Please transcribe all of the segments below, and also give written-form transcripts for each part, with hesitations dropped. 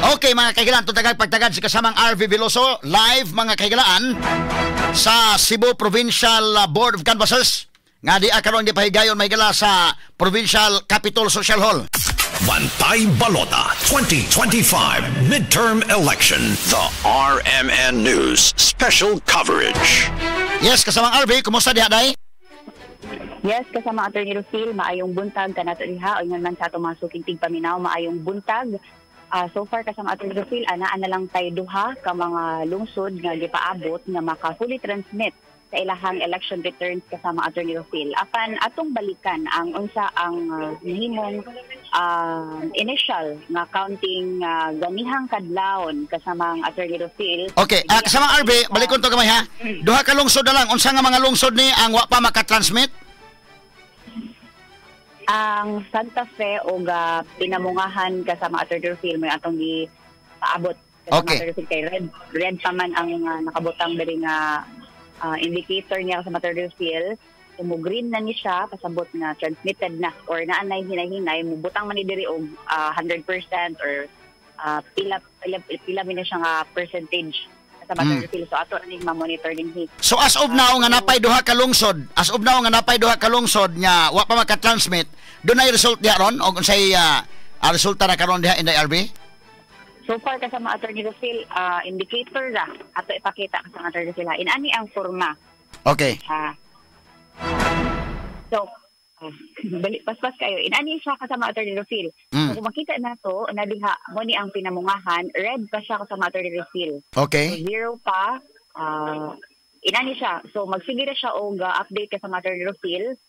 Okay, mga kahigalaan, tutagay pagtagad si kasamang RV Veloso live, mga kahigalaan, sa Cebu Provincial Board of Canvassers nga di karon gipahigayon, may gala, sa Provincial Capitol Social Hall. Bantay Balota 2025 Midterm Election. The RMN News Special Coverage. Yes, kasamang RV, kumusta diha day? Yes, kasama Attorney Rufil, maayong buntag kanato diha o ingon man sa atong mga suking tigpaminaw, maayong buntag. So far, kasama Attorney Rufil, anaa na lang tay duha ka mga lungsod nga gipaabot nga maka fully transmit sa ilahang election returns, kasama Attorney Rufil. Apan atong balikan ang unsa ang nahimong initial nga counting ganihang kadlawon, kasamang Attorney Rufil. Okay, kasamang RV, balikon to gamay ha. Duha ka lungsod na lang. Unsa nga mga lungsod ni ang wa pa maka-transmit? Ang Santa Fe o Pinamungahan, kasama Attorney Rufil, may atong gi paabot, kasama Attorney Rufil, kay red red pa man ang nakabutang diri nga indicator niya, kasama Attorney Rufil. So, mo green na ni siya, pasabot nga transmitted na or naa nay hinay-hinay, mubutang man ni diri og 100% or pila pila pila man na siya nga percentage, kasama Attorney Rufil. So ato ning ma-monitor din hi. So as of now nga napay duha ka lungsod, as of now nga napay duha ka lungsod nga wa pa maka-transmit, dunay result diha ron og unsay resulta na karon diha in the RV? So far, kasama Attorney Rufil, indicator ra ato ipakita, kasama Attorney Rufil, ha. Inani ang forma. Ha. So, bali paspas kayo. Inani siya, kasama Attorney Rufil. So, kung makita nato na diha mo ni ang Pinamungahan, red pa siya, kasama Attorney Rufil. So, zero pa, inani siya. So magsige na siya og update, kasama Attorney Rufil.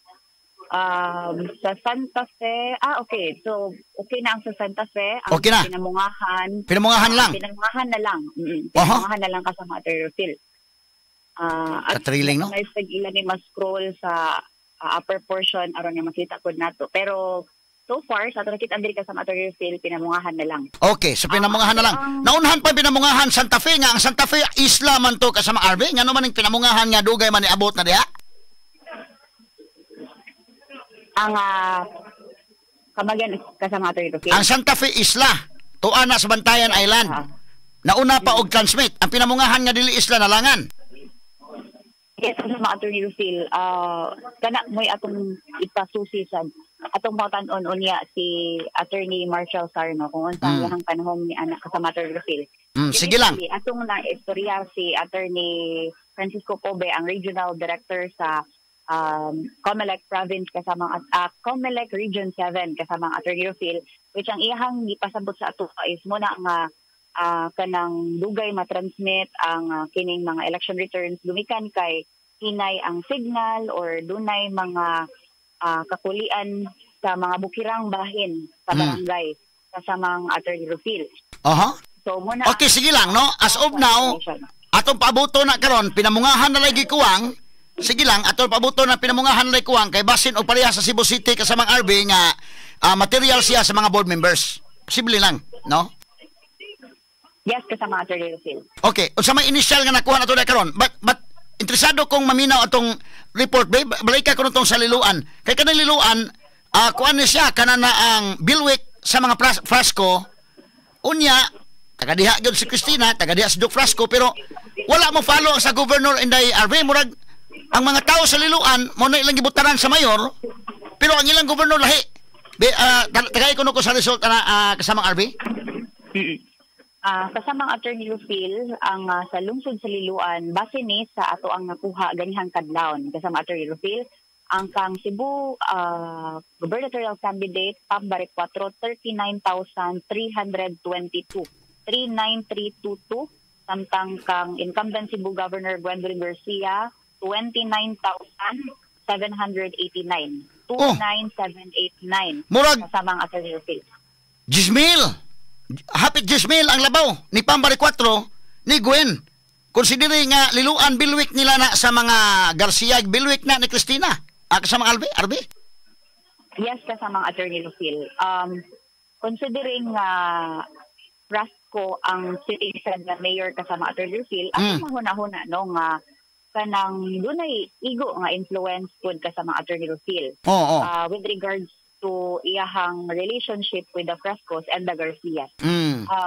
Sa Santa Fe, okay. So okay na ang sa Santa Fe, ang Okay na. Pinamungahan. Pinamungahan lang. Pinamungahan na lang. Pinamungahan na lang, kasama Attorney Rufil. At Ka-thrilling, no? May tag ilan ni ma-scroll sa upper portion aron nga makita pod nato. Pero so far sa ato nakita diri, kasama Attorney Rufil, Pinamungahan na lang. Okay, so Pinamungahan na lang. Naunhan pa Pinamungahan, Santa Fe nga ang Santa Fe isla man to, kasama RV, ngano man ang Pinamungahan nga dugay man niabot na diha? Ang kamagyan, kasama Attorney Rufil. Ang Santa Fe isla, tuwa na sa Bantayan Island. Nauna pa og transmit. Ang Pinamungahan nga dili isla nalangan. Yes, kasama Attorney Rufil, kana mo'y atong ipasusi sa atong patan-on unya si Attorney Marshall Sarno kung unsa ang iyang panahon ni anak, kasama Attorney Rufil. Sige lang. Initially, atong na istorya si Attorney Francisco Kobe, ang regional director sa COMELEC province kasama COMELEC Region 7, kasama ang Attorney Rufil, which ang iyahang gipasabot sa ato is muna nga kanang dugay ma-transmit ang kining mga election returns gumikan kay hinay ang signal or dunay mga kakulian sa mga bukirang bahin sa barangay, kasamang Attorney Rufil. So muna Okay, sige lang, no? As of now, atong pabuto na karon Pinamungahan na lagi kuwang. Sige lang, atong pabuto na Pinamungahan na lagi kuwang kay basin og pareha sa Cebu City, kasamang RB, nga material siya sa mga board members. Posible lang, no? Yes, kasama Attorney Rufil. Okay, unsa may initial nga nakuha nato na karon? But interesado kong maminaw atong report, babe. Balik ka kuno tong sa Liloan. Kay kanang Liloan, kuan ni siya kana na ang Bilwick sa mga Frasco. Unya, taga diha gyud si Cristina, taga diha si Duke Frasco, pero wala mo follow sa governor, Inday RV. Murag ang mga tao sa Liloan mo na ilang gibutaran sa mayor, pero ang ilang governor lahi. Be, tagay kuno ko sa result na kasamang RV. Kasamang Attorney Rufil, ang sa lungsod sa Liloan, base ni sa ato ang nakuha ganihang kadlawon. Kasama Attorney Rufil, ang kang Cebu gubernatorial candidate Pam Baricuatro, 39,322. 39,322, samtang kang incumbent Cebu Governor Gwendolyn Garcia, 29,789. 29,789. Murag Kasamang Attorney Rufil. 10,000. Hapit 10,000 ang labaw ni Pam Baricuatro ni Gwen. Considering nga Liloan Bilwick nila na sa mga Garcia, Bilwick na ni Cristina. Kasamang Albi, Arbi? Yes, kasamang Attorney Rufil. Considering Frasco ang citizen na mayor, kasama Attorney Rufil, ang mahuna-huna no nga kanang dunay igo nga influence pud, kasama Attorney Rufil. With regards to iyahang relationship with the Frascos and the Garcias.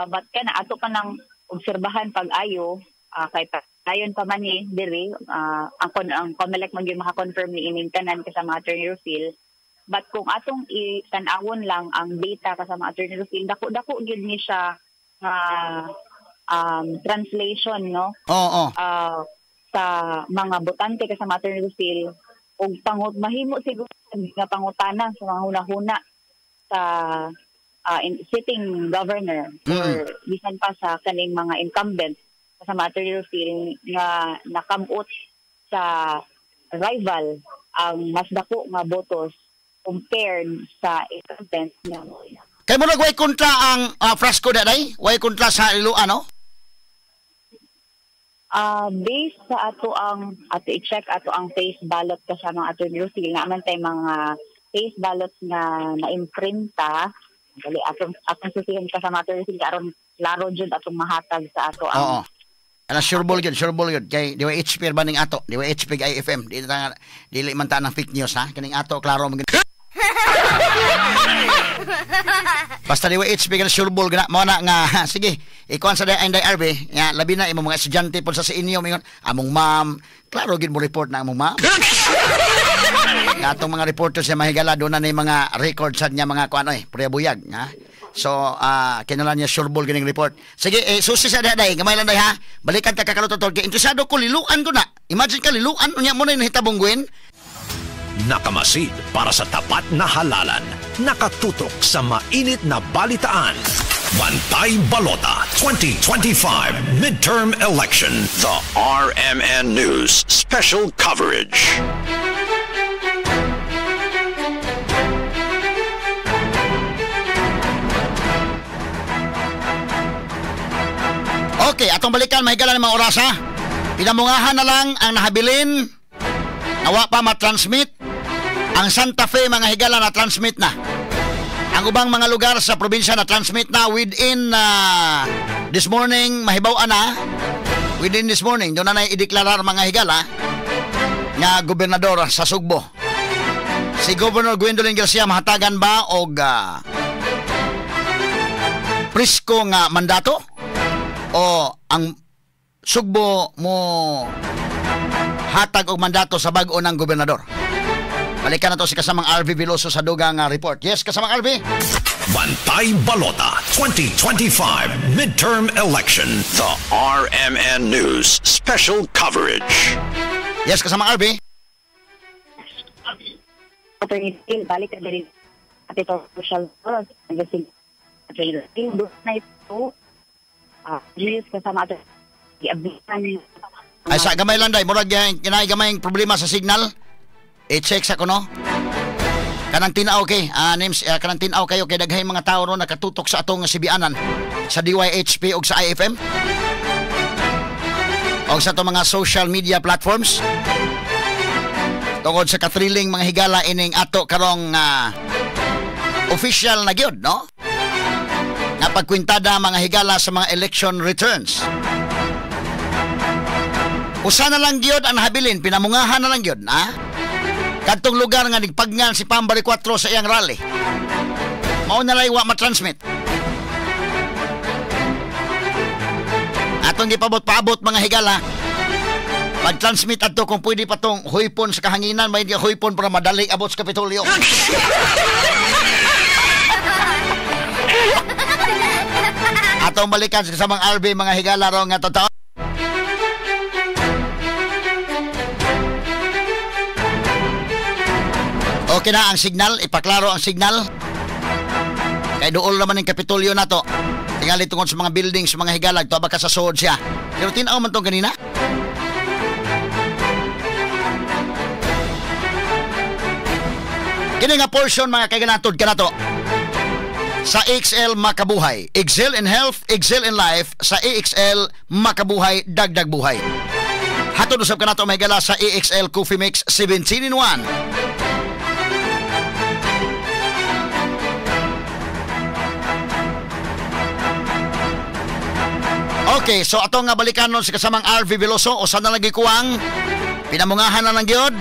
But kana ato pa nang obserbahan pag-ayo kay ayon pa man ni diri ang COMELEC man gyud maka-confirm ni ining tanan kasama Attorney Rufil. But kung atong itan-awon lang ang data kasama Attorney Rufil, dako-dako gyud ni siya nga translation, no? Oo. Sa mga botante kasama Attorney Rufil og pangut mahimo siguro nga pangutana sa mga hunahuna sa sitting governor or bisan pa sa kaning mga incumbent kasama Attorney Rufil nga nakamot sa rival ang mas dako nga botos compared sa incumbent nga. Kay murag way kontra ang Frasco daday? Way kontra sa Liloan, no? Based sa ato ang ato i-check ato ang face ballot kasama Attorney Rufil, nga man tay mga face ballots nga na-imprinta. Dali atong atong susihan kasama Attorney Rufil aron klaro jud atong mahatag sa ato ang. Oo. Ana sure ball gyud, sure ball gyud kay di HP ba ning ato, di HP IFM, di ta dili man ta ng fake news ha, kaning ato klaro man. Basta di HP kana sure ball gana mo na nga sige, ikuan sa day RB, nga labi na imong mga estudyante pud sa inyo mingon among ma'am, klaro gid mo report na among ma'am. Nga atong mga reporters sa mahigala doon na ni mga record sad niya mga kuan oy, prebuyag ha. So kinahanglan niya sure ball gining report. Sige, susi sa day, gamay lang day ha. Balikan ta kakaluto tol kay interesado ko liluan ko na. Imagine ka liluan unya mo na nahitabong Gwen. Nakamasid para sa tapat na halalan. Nakatutok sa mainit na balitaan. Bantay Balota 2025 Midterm Election. The RMN News Special Coverage. Okay, atong balikan, mahigala ng mga oras ha. Pinamungahan na lang ang nahabilin. Nawa pa matransmit. Ang Santa Fe, mga higala, na-transmit na. Ang ubang mga lugar sa probinsya na-transmit na within this morning, mahibaw na. Within this morning, doon na ideklarar mga higala nga gobernador sa Sugbo. Si Governor Gwendolyn Garcia mahatagan ba og presko nga mandato? O ang Sugbo mo hatag og mandato sa bag-o ng gobernador? Balikan na to si kasamang RV Veloso sa dugang report. Yes, kasamang RV. Bantay Balota 2025 Midterm Election. The RMN News Special Coverage. Yes, kasamang RV. Attorney Phil, balik na rin at ito social kasama ato. Ay sa gamay lang day, murag kinay gamay problema sa signal. I-check sa kuno. Kanang tinaw kay, names kanang tinaw kayo kay daghay mga tao ron nakatutok sa atong sibianan sa DYHP og sa IFM. Og sa atong mga social media platforms. Tungod sa ka-thrilling mga higala ining ato karong official na gyud, no? Nga pagkwintada mga higala sa mga election returns. Usa na lang gyud ang habilin, pinamungahan na lang gyud, ha? Kadtong lugar nga nagpagnan si Pambari 4 sa iyang rally. Mao na lay wa ma-transmit. Atong gipabot-paabot mga higala. Pag-transmit adto kung pwede pa tong huypon sa kahanginan, may di huypon para madali abot sa Kapitolyo. Atong balikan sa kasamang RV mga higala ro nga totoo. Okay na ang signal, ipaklaro ang signal. Kay duol naman ang Kapitolyo na to. Tingali tungod sa mga buildings, mga higalag, to baka sa suod siya. Pero tinaw man tong kanina. Kini nga portion mga kaiganatod ka na to. Sa AXL Makabuhay. Excel in health, excel in life. Sa AXL Makabuhay, dagdag buhay. Hatod usab ka na to mga higala sa AXL Coffee Mix 17 in 1. Okay, so ato nga balikan nun si kasamang RV Veloso o saan na lagi kuwang pinamungahan na lang gyud.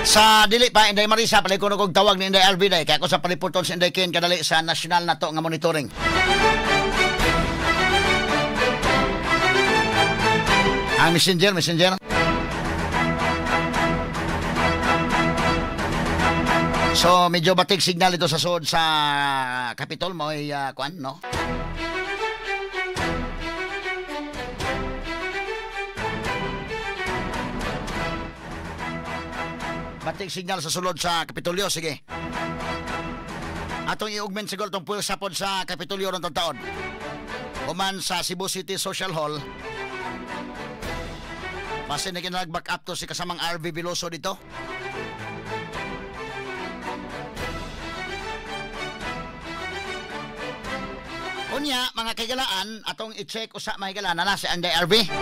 Sa dili pa Inday Marisa, palihog kog tawag ni Inday RV day kay ako sa paliputon si Inday Ken kadali sa national na to nga monitoring. Ang messenger. So medyo batik signal ito sa sud sa Capitol mo ay kuan, no? Batik signal sa sulod sa Kapitolyo, sige. Atong i-augment siguro itong pulsa pod sa Kapitolyo ron taon. Human sa Cebu City Social Hall. Basin na kinag-back up to si kasamang RV Veloso dito. Unya, mga kaigalaan, atong i-check usa mga higalaan na si Anday RV.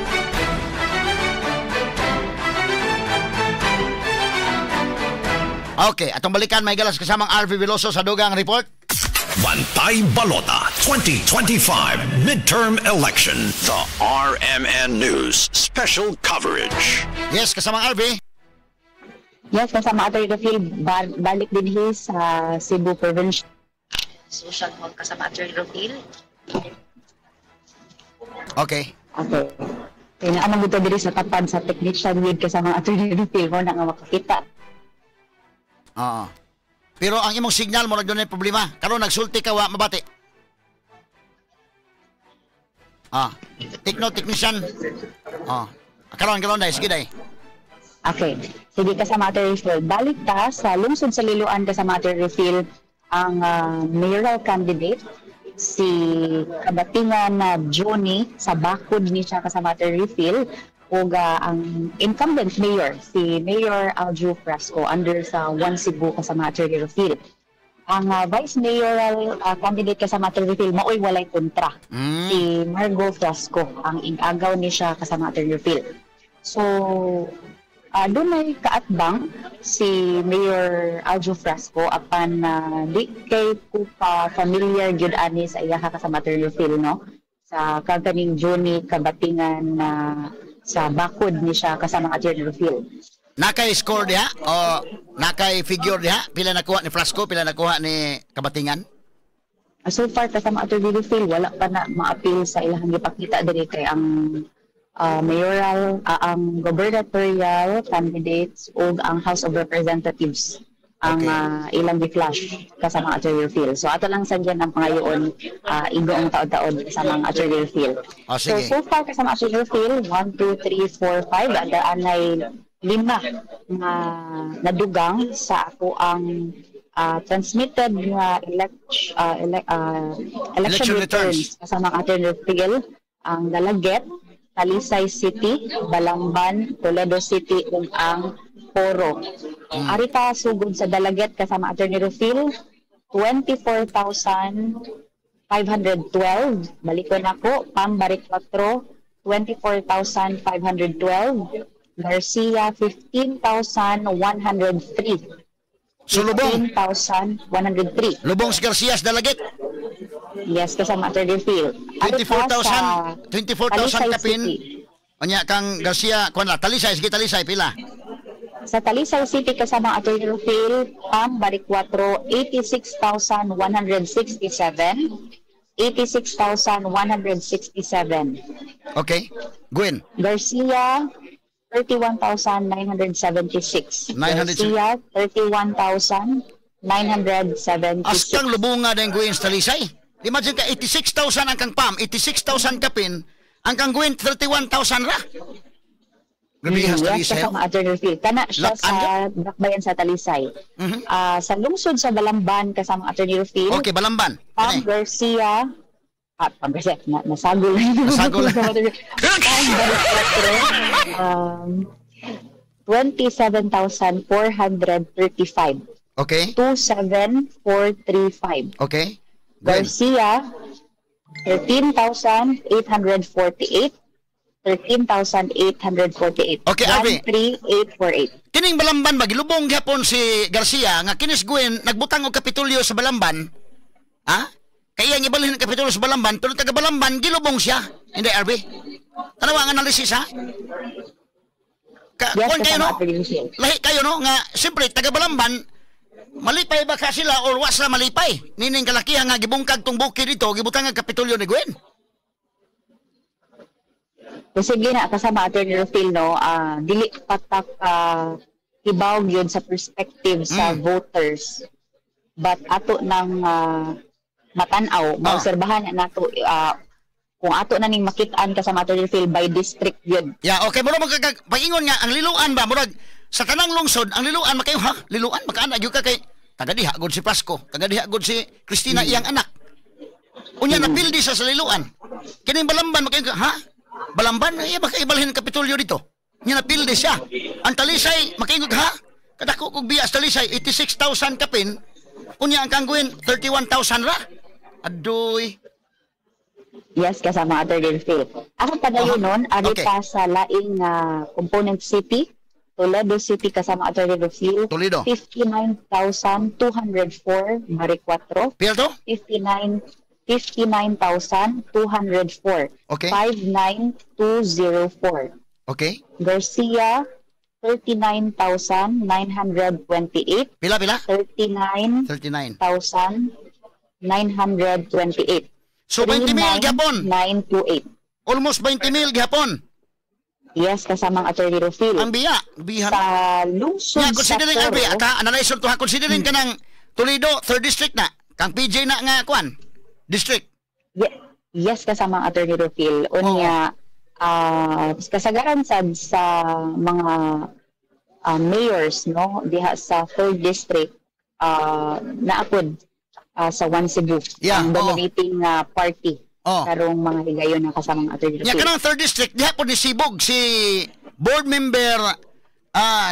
Okay, atong balikan may galas kasamang RV Veloso sa dugang report. Bantay Balota 2025 Midterm Election. The RMN News Special Coverage. Yes, kasamang RV. Yes, kasama Atty. Rufil, balik din hi sa Cebu Provincial Social Hall kasama Atty. Rufil. Okay. Okay. Kaya anong buto diri sa tapad sa technician with kasama Atty. Rufil mo na nga makakita. Oo. Pero ang imong signal mo nagdunay problema. Karon nagsulti ka wa mabati. Ah, technician. Ah. Karon dai sige dai. Okay. Sige kasama Atty. Rufil. Balik ta sa lungsod sa Liloan kasama Atty. Rufil ang mayoral candidate si Kabatingan na Johnny sa bakod ni siya kasama Atty. Rufil ug ang incumbent mayor si Mayor Aljo Frasco under sa One Cebu kasama Atty. Rufil. Ang vice mayoral candidate kasama Atty. Rufil maoy walay kontra. Si Margot Frasco ang inagaw ni siya kasama Atty. Rufil. So dunay kaatbang si Mayor Aljo Frasco apan di kay ko pa familiar gyud ani sa iyaha kasama Atty. Rufil, no, sa kaganing Johnny Kabatingan na sa bakod ni siya kasama Atty. Rufil. Nakay score diha o nakay figure diha? Pila nakuha ni Frasco, pila nakuha ni Kabatingan? So far kasama Atty. Rufil wala pa na maapil sa ilahang gipakita diri kay ang mayoral, ang gubernatorial candidates ug ang House of Representatives ang okay. Ilang gi-flash kasama Atty. Rufil. So ato lang sadyan ang pangayoon igoong taod-taod kasama ang Atty. Rufil. Oh, sige. So far kasama Atty. Rufil 1 2 3 4 5 ada anay 5 nga nadugang sa ako ang transmitted nga election returns kasama ang Atty. Rufil, ang Dalaguete, Talisay City, Balamban, Toledo City ug ang Poro. Arita sugod sa Dalaguete kasama Atty. Rufil 24,512. Balikon ako, Pam Baricuatro 24,512, Garcia 15,103. So lubong 15,103. Lubong si Garcia sa Dalaguete. Yes, kasama Atty. Rufil. 24,000 24,000 kapin. Unya kang Garcia kuan la Talisay, sige Talisay pila. Sa Talisay City kasama Atty. Rufil, Pam Baricuatro 86,167. 86,167. Okay. Gwen. Garcia 31,976. Garcia 31,976. Askang lubunga din Gwen sa Talisay. Imagine ka 86,000 ang kang Pam, 86,000 kapin, ang kang Gwen 31,000 ra. Yes, kasama Atty. Rufil. Kana siya sa Dakbayan sa Talisay. Mm-hmm. Sa lungsod sa Balamban kasama Atty. Rufil. Okay, Balamban. Pam Garcia. Pam Garcia. Nasagol. Nasagol. Pam Baricuatro. 27,435. Okay. 27435. Okay. Garcia, 13,848. 13,848. Okay, Arvi. 13848. Kining Balamban ba gilubong gyapon si Garcia nga kinis Gwen nagbutang og kapitulyo sa Balamban? Ha? Kaya ang ibalhin ang kapitulyo sa Balamban pero taga Balamban gilubong siya. Hindi, Arvi. Tanawa ang analysis ha? Ka, Yes, kuwan kayo, kasama no? Attorney Lucille. Lahi kayo, no? Nga, siyempre, taga Balamban, malipay ba ka sila or wa sila malipay? Nining kalakihan nga gibungkag tong bukid dito, gibutang ang Kapitolyo ni Gwen. Kasi na kasama Attorney Rufil, no, dili patak hibaw yun sa perspective sa voters. But ato nang matanaw, maobserbahan na nato kung ato na ning makit-an kasama Attorney Rufil by district yun. Yeah, okay, murag magkagag paingon nga ang Liloan ba, murag sa tanang lungsod, ang Liloan makayo ha, Liloan makaana gyud ka kay taga diha gud si Pasco, taga diha gud si Christina iyang anak. Unya napildi sa Liloan. Kining Balamban makayo ka, ha? Balamban iya ba ibalhin ang Kapitolyo dito? Nya napildi siya. Ang Talisay makaingon ka, ha? Kadako kog biya sa Talisay 86,000 kapin. Unya ang Kangguin 31,000 ra. Adoy. Yes, kasama Attorney Rufil. Ako padayon nun, ari pa sa laing component city, Toledo City kasama Attorney Rufil. Toledo. 59,204 bari 4. Pila to? 59 59,204. 59204. Garcia 39,928. Pila pila? 39,928. 39. So 20 mil gihapon. 928. Almost 20 mil gihapon. Yes, kasamang Attorney Rufil. Ang biya, biya. Sa lungsod Ya, sa considering Toro, RB, ata analyze to ha, considering kanang Toledo third district na, kang PJ na nga kwan. District. Yes, kasamang Attorney Rufil. Unya, kasagaran sad sa mga mayors, no, diha sa third district, naapod sa One Cebu ang dominating party karong mga higayon na kasamang Attorney Ya Rufil. Kanang third district diha pod ni Sibog si board member,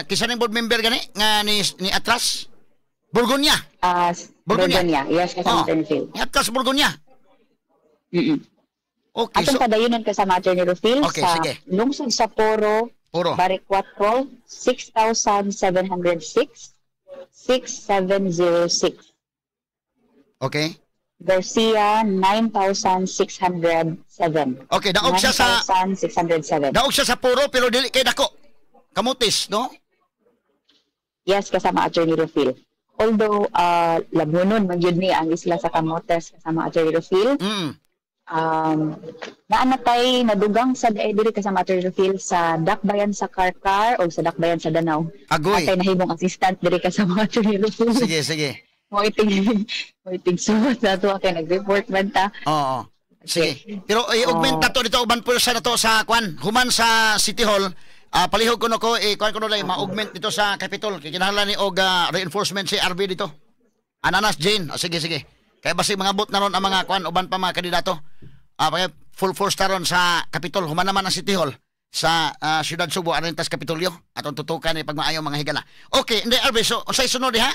kinsa ning board member gani nga ni Atras Borgonya. Borgonya. Borgonya. Yes, kasama Attorney Rufil. Ni Atras Borgonya. Okay, Atong so padayonon kasama Attorney Rufil Okay, sa sige. lungsod sa Poro, Poro. Barri 4, 6,706, 6706. Garcia, 9,607. Okay, daog siya sa 9,607. Daog siya sa Poro pero dili kay dako. Camotes, no? Yes, kasama Attorney Rufil. Although, labunon man yun ni ang isla sa Camotes kasama Attorney Rufil. Naanatay nadugang sa diri kasama Attorney Rufil sa Dakbayan sa Carcar o sa Dakbayan sa Danao. Agoy. Atay nahimong assistant diri kasama Attorney Rufil. Sige, sige. Mo iting suot na to kay nag-report man ta. Oo. Sige. Pero i-augment na to dito uban pulsa na to sa kwan, human sa City Hall. Palihog ko no ko eh, kwan ko no lang ma-augment dito sa Capitol kay kinahanglan ni og reinforcement si RB dito. Ananas Jane. Oh, sige sige. Kay basig mga bot na ron ang mga kwan uban pa mga kandidato. Full force ta ron sa Capitol, human naman ang City Hall sa Siyudad Sugbo Arentas Kapitolyo atong tutukan ni pagmaayo mga higala. Okay, hindi RB, so unsay sunod diha?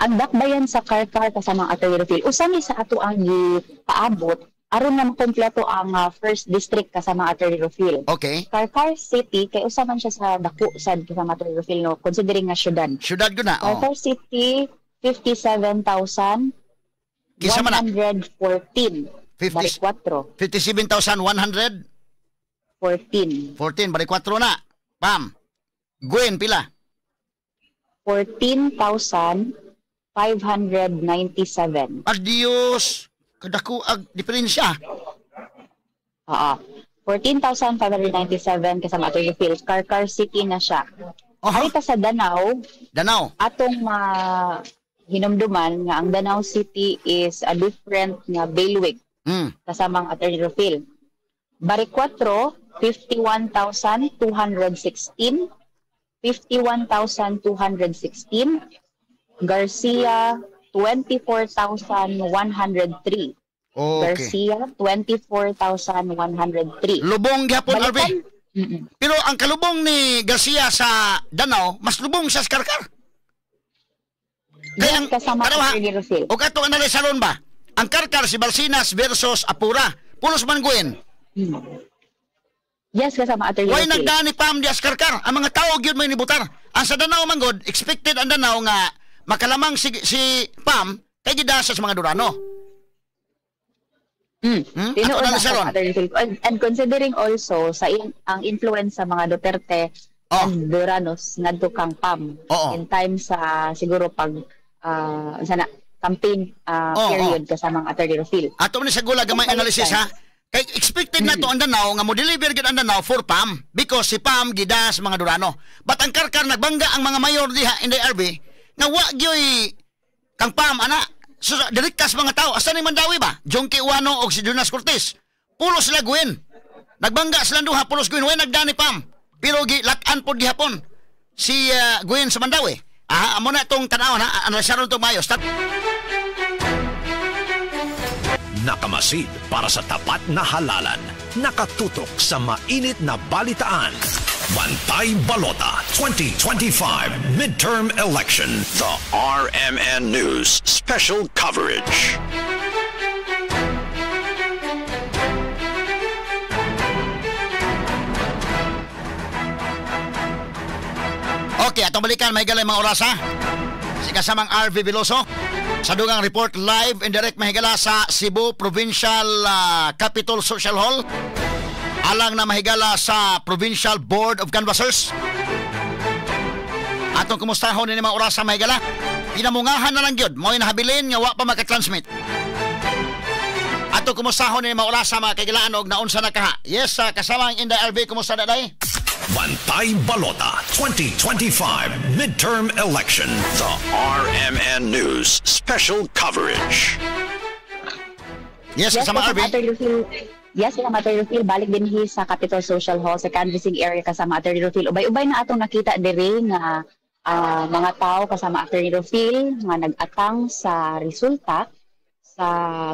Ang Dakbayan sa Carcar kasama ang Attorney Rufil. Usa ni sa ato ang gipaabot aron nga makompleto ang first district kasama ang Attorney Rufil. Carcar City kay usa man siya sa dako sad kasama Attorney Rufil, no, considering nga syudad. Syudad gyud na. Oh. Carcar City 57,114. Kinsa man na? 50 Bali 4. 57,100 14. 14 bali 4 na. Pam. Gwen pila? 14,597. Adios. Kadako ag diferensya. Oo. 14,597 kasama Attorney Phil. Carcar City na siya. Ari ta sa Danao. Danao. Atong ma hinumduman nga ang Danao City is a different nga bailiwick kasamang Attorney Rufil. Bari 4, 51,216. 51,216. Garcia, 24,103. Garcia, 24,103. Lubong gyapon, Balikan. Arby. Pero ang kalubong ni Garcia sa Danao, mas lubong sa Karkar. Kaya ang kasama kanawa, Attorney Rufil. O kato analyze ron ba? Ang Karkar si Barsinas versus Apura. Pulos man Gwen. Yes, kasama Attorney Why Rufil. nagdaan ni Pam dias Karkar? Ang mga tao gyud may nibutar. Ang sa Danao man gud, expected ang Danao nga makalamang si Pam kay gidasa sa mga Durano. Tinuod Ato na na siya ron. Attorney Phil. And considering also sa ang influence sa mga Duterte and Duranos ngadto kang Pam in time sa siguro pag sana campaign period kasama ang Attorney Rufil. Ato man sa gula gamay analysis ha. Kay expected na to ang Danao nga mo deliver gid ang Danao for Pam because si Pam gida sa mga Durano. But ang Karkar, nagbangga ang mga mayor diha in the RB nga wa gyoy kang Pam ana. So, direkta sa mga tao. Asa ni Mandawi ba? Jonkie Ouano og si Jonas Cortez. Pulos sila Gwen. Nagbangga sila duha, pulos Gwen. Way nagdani Pam. Pero gi latan pod gihapon si Gwen sa Mandawi. Ah, amo na itong tan-awon ha. Analisaron itong maayos. Nakamasid para sa tapat na halalan. Nakatutok sa mainit na balitaan. Bantay Balota 2025 Midterm Election. The RMN News Special Coverage. Okay, atong balikan may mga oras ha. Si kasamang RV Veloso sa dugang report live and direct mahigala sa Cebu Provincial Capitol Social Hall. Alang na mahigala sa Provincial Board of Canvassers. Atong kumustahon ni mga oras sa mahigala. Pinamungahan na lang gyud, mo'y nahabilin nga wa pa makatransmit. Atong kumustahon ni mga oras sa mga kagilaan og naunsa na kaha. Yes, kasama ang Inday RV, kumusta na day? Bantay Balota 2025 Midterm Election. The RMN News Special Coverage. Yes, kasama RV. Attorney Rufil. Yes, kasama Attorney Rufil, balik din hi sa Capitol Social Hall sa canvassing area kasama Attorney Rufil. Ubay-ubay na atong nakita diri nga mga tao kasama Attorney Rufil nga nag-atang sa resulta sa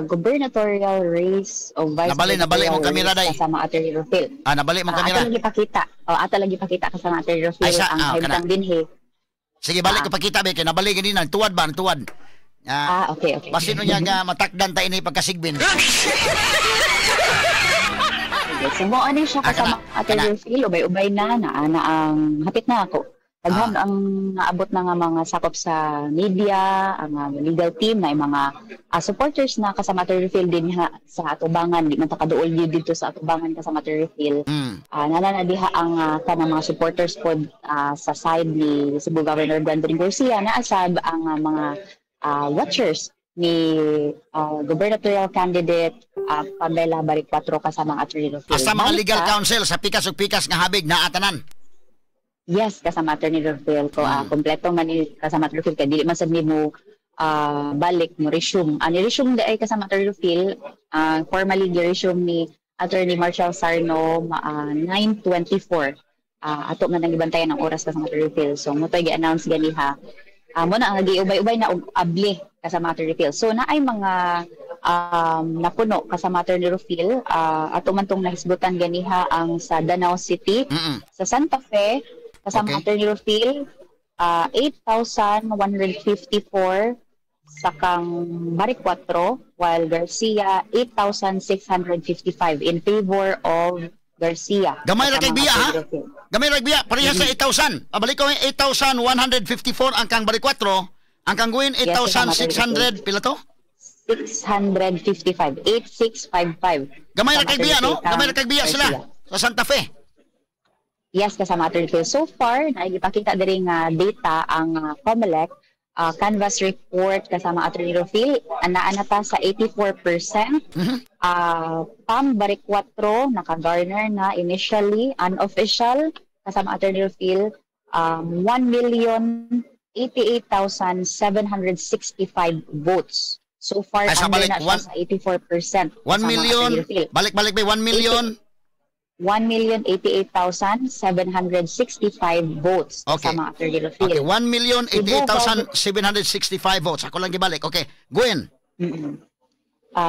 gubernatorial race o vice Nabali mong kamera, race day. kasama Attorney Rufil. Ah, nabali mong kamera. Ato lagi pakita. O, ato lagi pakita kasama Attorney Rufil Ay, ang kana. kahimtang dinhi. Sige, balik ko pakita be kay nabali ganina, tuwad ba, tuwad. Okay, okay. Basin niya nga matakdan ta ini pagkasigbin. Okay, so mo ani siya kasama Attorney Rufil, ubay-ubay na na ang hapit na ako. Daghan ang naabot na nga mga sakop sa media, ang legal team na yung mga supporters na kasama Attorney Rufil din ha, sa atubangan, di man ta kaduol gyud dito sa atubangan kasama Attorney Rufil. Nana na diha ang kanang mga supporters pod sa side ni Cebu Governor Gwendolyn Garcia, naasab ang mga watchers ni gubernatorial candidate Pamela Baricuatro kasama ang Attorney Rufil. Asa mga Balik legal ka. counsel sa pikas ug pikas nga habig naatanan. Yes, kasama Attorney Rufil ko. Kompleto man ni kasama Attorney Rufil kay dili man sad nimo balik mo resume. Ni resume di ay kasama Attorney Rufil, formally gi-resume ni Attorney Marshall Sarno 9:24. Ato man ang gibantayan ang oras kasama Attorney Rufil. So mo to'y gi-announce ganiha. Mo na ang giubay-ubay na og abli kasama Attorney Rufil. So naay mga napuno kasama Attorney Rufil, ato man tong nahisgutan ganiha ang sa Danao City, sa Santa Fe kasama Attorney Rufil, 8,154 sa kang Baricuatro, while Garcia 8,655 in favor of Garcia. Gamay ra kay Kasama biya, ha? Attorney Rufil. Gamay ra biya, pareha sa 8,000. Pabalik ko 8,154 ang kang Baricuatro, ang kang Gwen Yes, kasama 8,600 pila to? 655, 8655. Gamay ra Kasama kay biya, no? Attorney Rufil, Gamay ra kay biya sila Garcia. sa Santa Fe. Yes, kasama Attorney Rufil. So far, naipakita diri nga data ang COMELEC canvas report kasama Attorney Rufil, anaa na ta sa 84%. Pam Baricuatro naka-garner na initially unofficial kasama Attorney Rufil, 1,088,765 votes. So far, Ay, sa under balik, na siya sa 84%. 1 kasama million, Attorney Rufil. balik-balik ba, 1 million? 1,088,765 votes kasama Attorney Rufil. Okay, 1,088,765 votes. Ako lang gibalik. Okay, Gwen.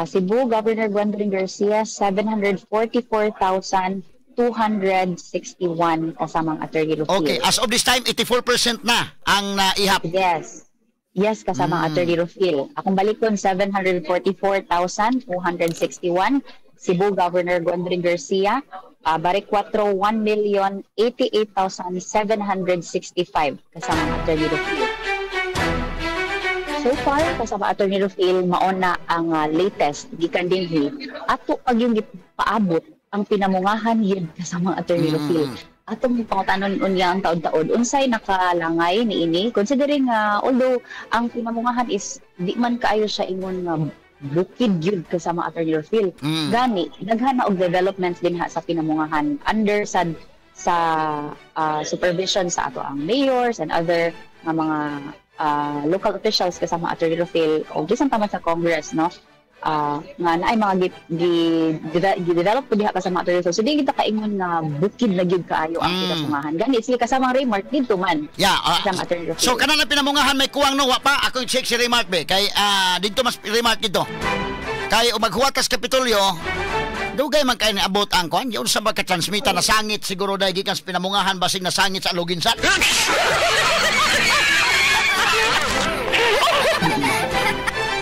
Cebu Governor Gwendolyn Garcia, 744,261 kasamang Attorney Rufil. Okay, as of this time, 84% na ang naihap. Yes. Yes, kasamang Attorney Rufil. Akong balikon, 744,261. Cebu Governor Gwendolyn Garcia, Baricuatro, 1,088,765 kasamang Attorney Rufil. So far, kasama Attorney Rufil, maona ang latest gikan dinhi. Ato pag yung gipaabot ang pinamungahan yun, kasama Attorney Rufil. Atong pangutanon unya ang taod-taod, unsay nakalangay niini, considering nga although ang pinamungahan is di man kaayo siya ingon nga bukid yun, kasama Attorney Rufil. Gani daghan na og developments dinha sa pinamungahan under sa supervision sa ato ang mayors and other nga mga local officials, kasama Attorney Rufil, o bisan pa man sa Congress, no, nga naay mga gi develop po diha, kasama Attorney Rufil. So di kita kaingon nga bukid na gyud kaayo ang pinamungahan. Gani sige, kasamang Raymart, didto man, kasama Attorney Rufil. So kanang pinamungahan may kuwang, no? Wa pa ako check si Raymart be kay didto mas Raymart dito. Kay maghuwat kas Kapitolyo, dugay man kay niabot ang kuan yun sa magka-transmita, nasangit siguro dahil gikan sa pinamungahan, basig nasangit sa Aloginsan.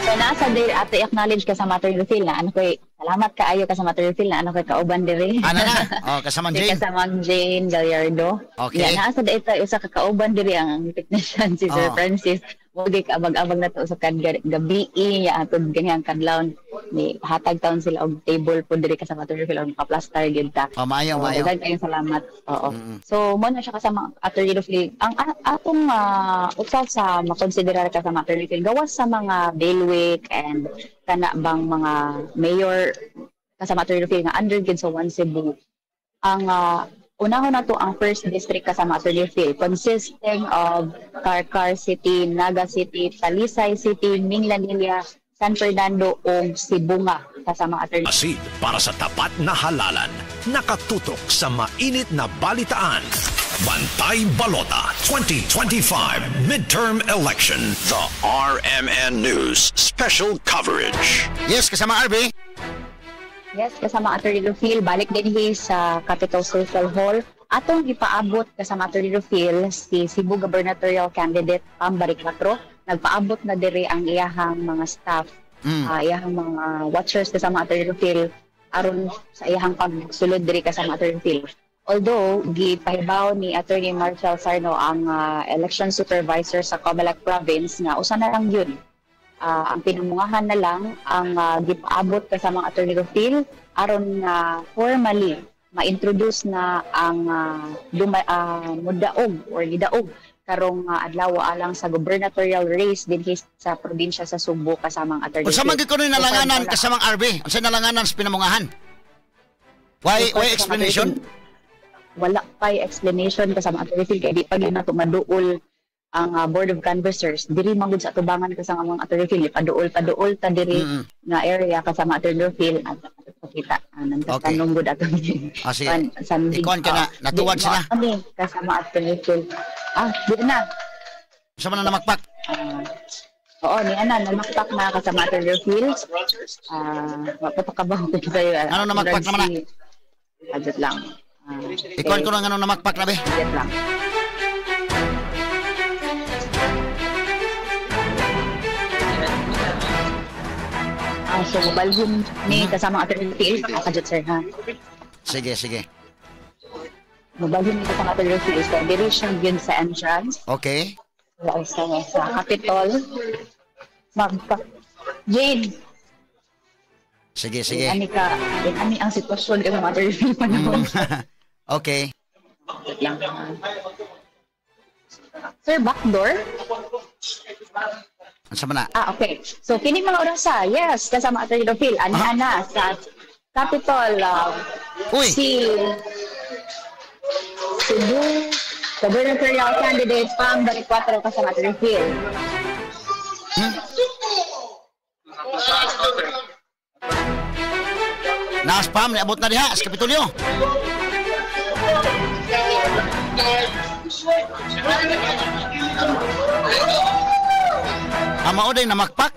So nasa dir ato i-acknowledge ka sa Attorney Rufil na ano koy, salamat kaayo ka sa Attorney Rufil na ano koy kauban diri. Ana na. Oh, kasamang Si Jane. Kasamang Jane Gallardo. Okay. Yeah, naa sa ito usa ka kauban diri ang technician, si Sir Francis. Mo gi kaabag-abag na to sa kad gabi ya atod ganyang kadlawon ni hatag taon sila og table po diri kasama Attorney Rufil og maka-plaster gyud ta. Oh, maayo, So, maayo. daghan kayong salamat. Oo. So, mo na siya kasama Attorney Rufil. Ang atong usa sa makonsiderar kasama Attorney Rufil, gawas sa mga bailiwick and kana bang mga mayor, kasama Attorney Rufil, nga under gid sa One Cebu. Ang unahon na to ang first district, kasama Attorney Rufil, consisting of Carcar City, Naga City, Talisay City, Minglanilla, San Fernando ug Sibonga, kasama Attorney Masid para sa tapat na halalan. Nakatutok sa mainit na balitaan. Bantay Balota 2025 Midterm Election. The RMN News Special Coverage. Yes, kasama RB. Yes, kasama Attorney Rufil, balik dinhi sa Capitol Social Hall. Atong ipaabot, kasama Attorney Rufil, si Cebu gubernatorial candidate Pam Baricuatro. Nagpaabot na diri ang iyahang mga staff, iyahang mga watchers, kasama Attorney Rufil, aron sa iyahang pagsulod diri, kasama Attorney Rufil. Although gipahibaw ni Attorney Marshall Sarno, ang election supervisor sa Comelec Province, nga usa na lang yun, ang pinamungahan na lang ang gipaabot kasama Attorney Rufil aron nga formally ma-introduce na ang mudaog or gidaog karong adlaw alang sa gubernatorial race dinhi sa probinsya sa Sugbo, kasamang Attorney Unsa man Rufil. gyud kuno nalanganan, So, far, wala. Kasamang RB? Unsa nalanganan sa pinamungahan? Why So far, why kasama explanation? Attorney Rufil, wala pa'y explanation, kasama Attorney Rufil, kay di pa gyud nato maduol ang board of canvassers diri man gud sa atubangan, kasama mga Attorney Rufil. Paduol paduol ta diri nga area, kasama Attorney Rufil, at pakita tanong gud ato. Ah, sige. Ikuan ka na, natuwad sila. Kami kasama Attorney Rufil, di na. Unsa man na namakpak? Oo, ni ana namakpak na, kasama Attorney Rufil. Mapapakabaw ko kayo. Ano namakpak naman na? Adjot lang. Ikuan ko na nga namakpak na be. Adjot lang. So balhin ni kasama Attorney Rufil. Kadjot sir ha. Sige, sige. Mobalhin ni kasama Attorney Rufil. So diri siya yun sa entrance. Sa Capitol. Magpa Jane, Sige, sige. ani ka, ani ang sitwasyon kasama Attorney Rufil panahon. Wait lang. Sir, back door? Unsa man na? Ah, okay. So, kini mga orasa, yes, kasama Attorney Rufil, ani ana sa Capitol, Uy. si Cebu gubernatorial candidate Pam Baricuatro, kasama Attorney Rufil. Na-spam niabot na diha sa Kapitolyo. Ang mao day namakpak.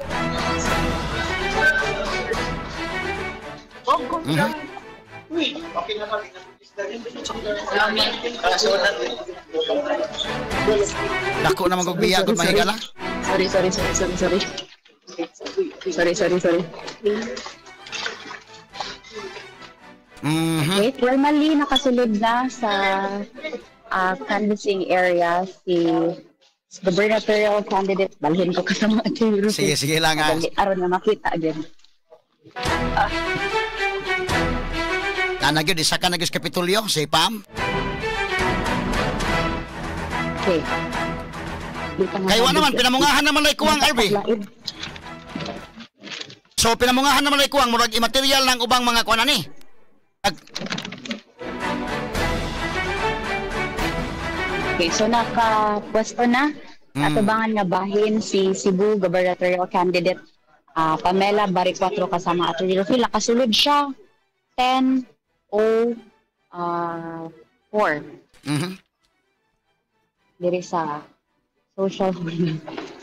Dako naman kog biya kung mahigala. Sorry, sorry, sorry, sorry, sorry. Sorry, sorry, sorry. Okay, formally nakasulod na sa canvassing area si Gubernatorial candidate, balhin ko kasama Attorney Rufil. Sige, sige lang ah. Dali, aron nga makita again. Ana gyud, isa ka na gyud sa Kapitolyo, si Pam. Okay. Di ka nga Kay wa naman, sabi- pinamungahan naman lay kuwang, RB. Lain. So pinamungahan naman lay kuwang, murag imaterial ng ubang mga kuan ani. Okay, so nakapwesto na atubangan nga bahin si Cebu gubernatorial candidate Pamela Baricuatro kasama Atty. Rufil. Nakasulod siya 10:04 diri sa social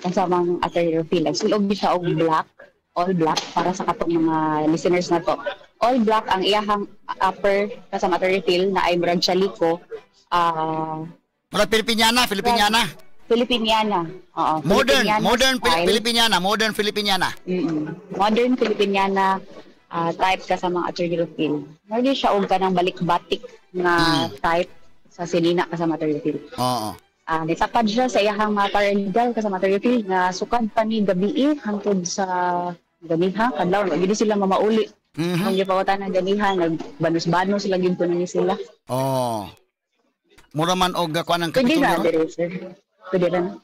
kasamang Atty. Rufil. Nagsulob siya og black, all black para sa katong mga listeners na to. All black ang iyahang upper kasama Atty. Rufil na ay murag chaliko. Murag Filipiniana, Filipiniana. Filipiniana. Oo. Modern, Filipiniana modern style. Filipiniana, modern Filipiniana. Modern Filipiniana type kasama Atty. Rufil. Murag siya og kanang balik-batik nga type sa sinina kasama Atty. Rufil. Nitapad siya sa iyahang mga paralegal kasama Atty. Rufil nga sukad pa ni gabii hangtod sa ganiha kadlaw gid sila mamauli. Ang gipawatan ng ganiha nagbanos-banos sila gyud kuno ni sila. Oh. Mura man og kuan ang Pwede na Kapitolyo. dire, sir. Pwede ra na.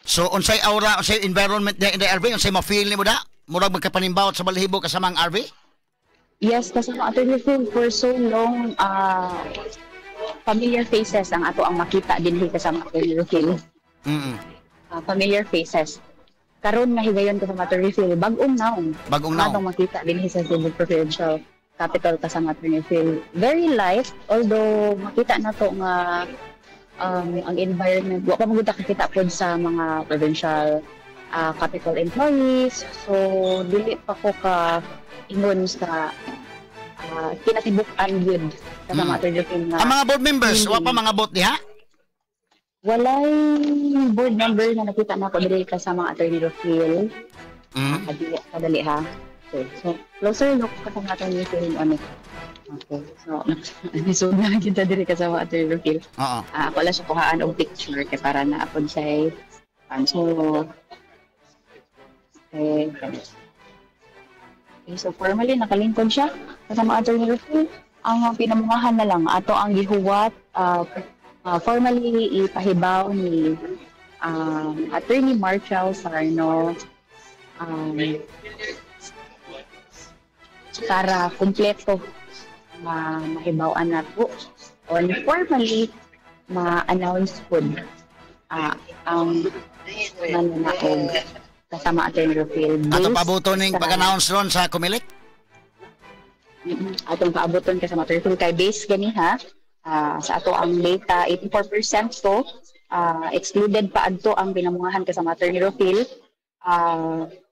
So unsay aura, unsay environment di in RV, unsay ma-feel nimo da? Murag magkapanimbawot sa balahibo kasama ang RV? Yes, kasama Atty. Rufil, for so long, familiar faces ang ato ang makita dinhi kasama Atty. Rufil. Familiar faces. Karon nga higayon kasama Atty. Rufil, bag-ong naong. Bag-ong naong. Atong makita dinhi sa Cebu Provincial Capital kasama Atty. Rufil. Very light, although makita na to nga ang environment, wa pa magud kakita pod sa mga provincial capital employees. So dili pa ko ka ingon sa kinatibuk-an gyud kasama Atty. Rufil nga Ang mga board members, wa pa mga vote diha? Walay board member na nakita na ko diri kasama Atty. Rufil. Kadali, kadali ha. Okay. So, closer look kasama Atty. Rufil ano. Okay. So, nisod na kita diri kasama Atty. Rufil. Ako lang siya kuhaan og picture kay para na apod siya. So, okay. Okay, so formally nakalingkod siya kasama Atty. Rufil. Ang pinamungahan na lang ato ang gihuwat formally ipahibaw ni Attorney Marshall Sarno para kumpleto mahibaw-an nato on formally ma-announce pod ang mananaog kasama Attorney Rufil. Ato pabuto ning pag-announce ron sa Comelec? Atong paaboton kasama Attorney Rufil kay base ganiha sa ato ang data 84% to excluded pa adto ang pinamungahan kasama Attorney Rufil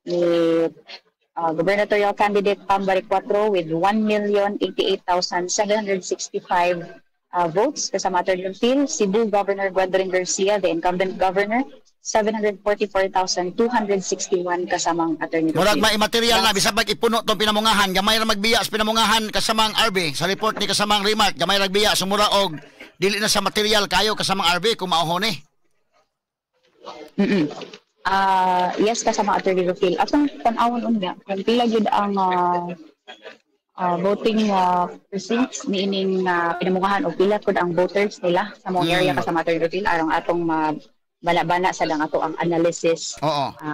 ni gubernatorial candidate Pam Baricuatro with 1,088,765 votes kasama Attorney Rufil. Cebu Governor Gwendolyn Garcia, the incumbent governor, 744,261 kasamang Attorney Rufil. Murag ma-material na bisag pag ipuno tong pinamungahan, gamay ra magbiya sa pinamungahan kasamang RB sa report ni kasamang remark, gamay ra biya sumura og dili na sa material kayo kasamang RB kung mauhon ni. Yes, kasama Attorney Rufil. Atong tan-awon unya, kung pila gyud ang voting precincts niining pinamungahan o pila pud ang voters nila sa mga area kasama Attorney Rufil aron atong mabana-bana sa lang ato ang analysis.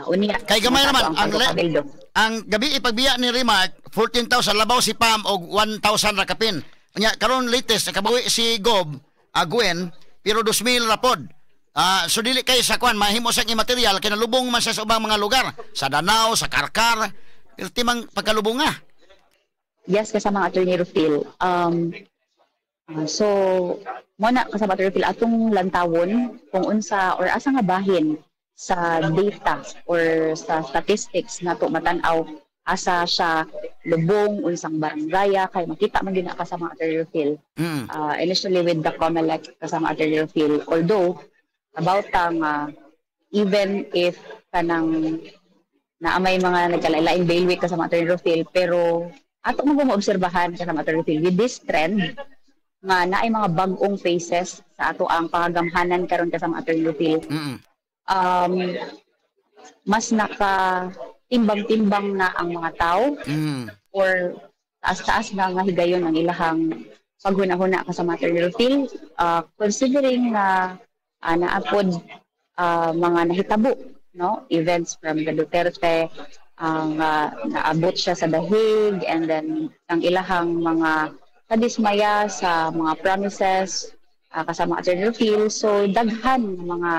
Unya, Kay gamay ato naman ang pagkabildo. ang gabi ipagbiya ni Remark 14,000 labaw si Pam og 1,000 ra kapin. Unya karon latest nakabawi si Gob Gwen pero 2,000 ra pod. So dili kay sa kwan mahimo sa immaterial kay nalubong man siya sa ubang mga lugar, sa Danao, sa Karkar, pero timang pagkalubong nga. Yes, kasama ang Attorney Rufil. So mo na kasama Attorney Rufil atong lantawon kung unsa or asa nga bahin sa data or sa statistics nato matan-aw asa siya lubong, unsang barangaya kay makita man gyud na kasama Attorney Rufil. Initially with the COMELEC kasama Attorney Rufil, although about ang even if kanang naa may mga nagkalailaing bailiwick kasama Attorney Rufil, pero ato mo maobserbahan kasama Attorney Rufil with this trend nga naay mga bag-ong faces sa ato ang pangagamhanan karon kasama Attorney Rufil, mas naka timbang-timbang na ang mga tao or taas-taas na nga higayon ang ilahang paghuna-huna kasama Attorney Rufil, considering na naapod mga nahitabo, no, events from the Duterte ang naabot siya sa dahig and then ang ilahang mga kadismaya sa mga promises kasama Attorney Rufil. So daghan nga mga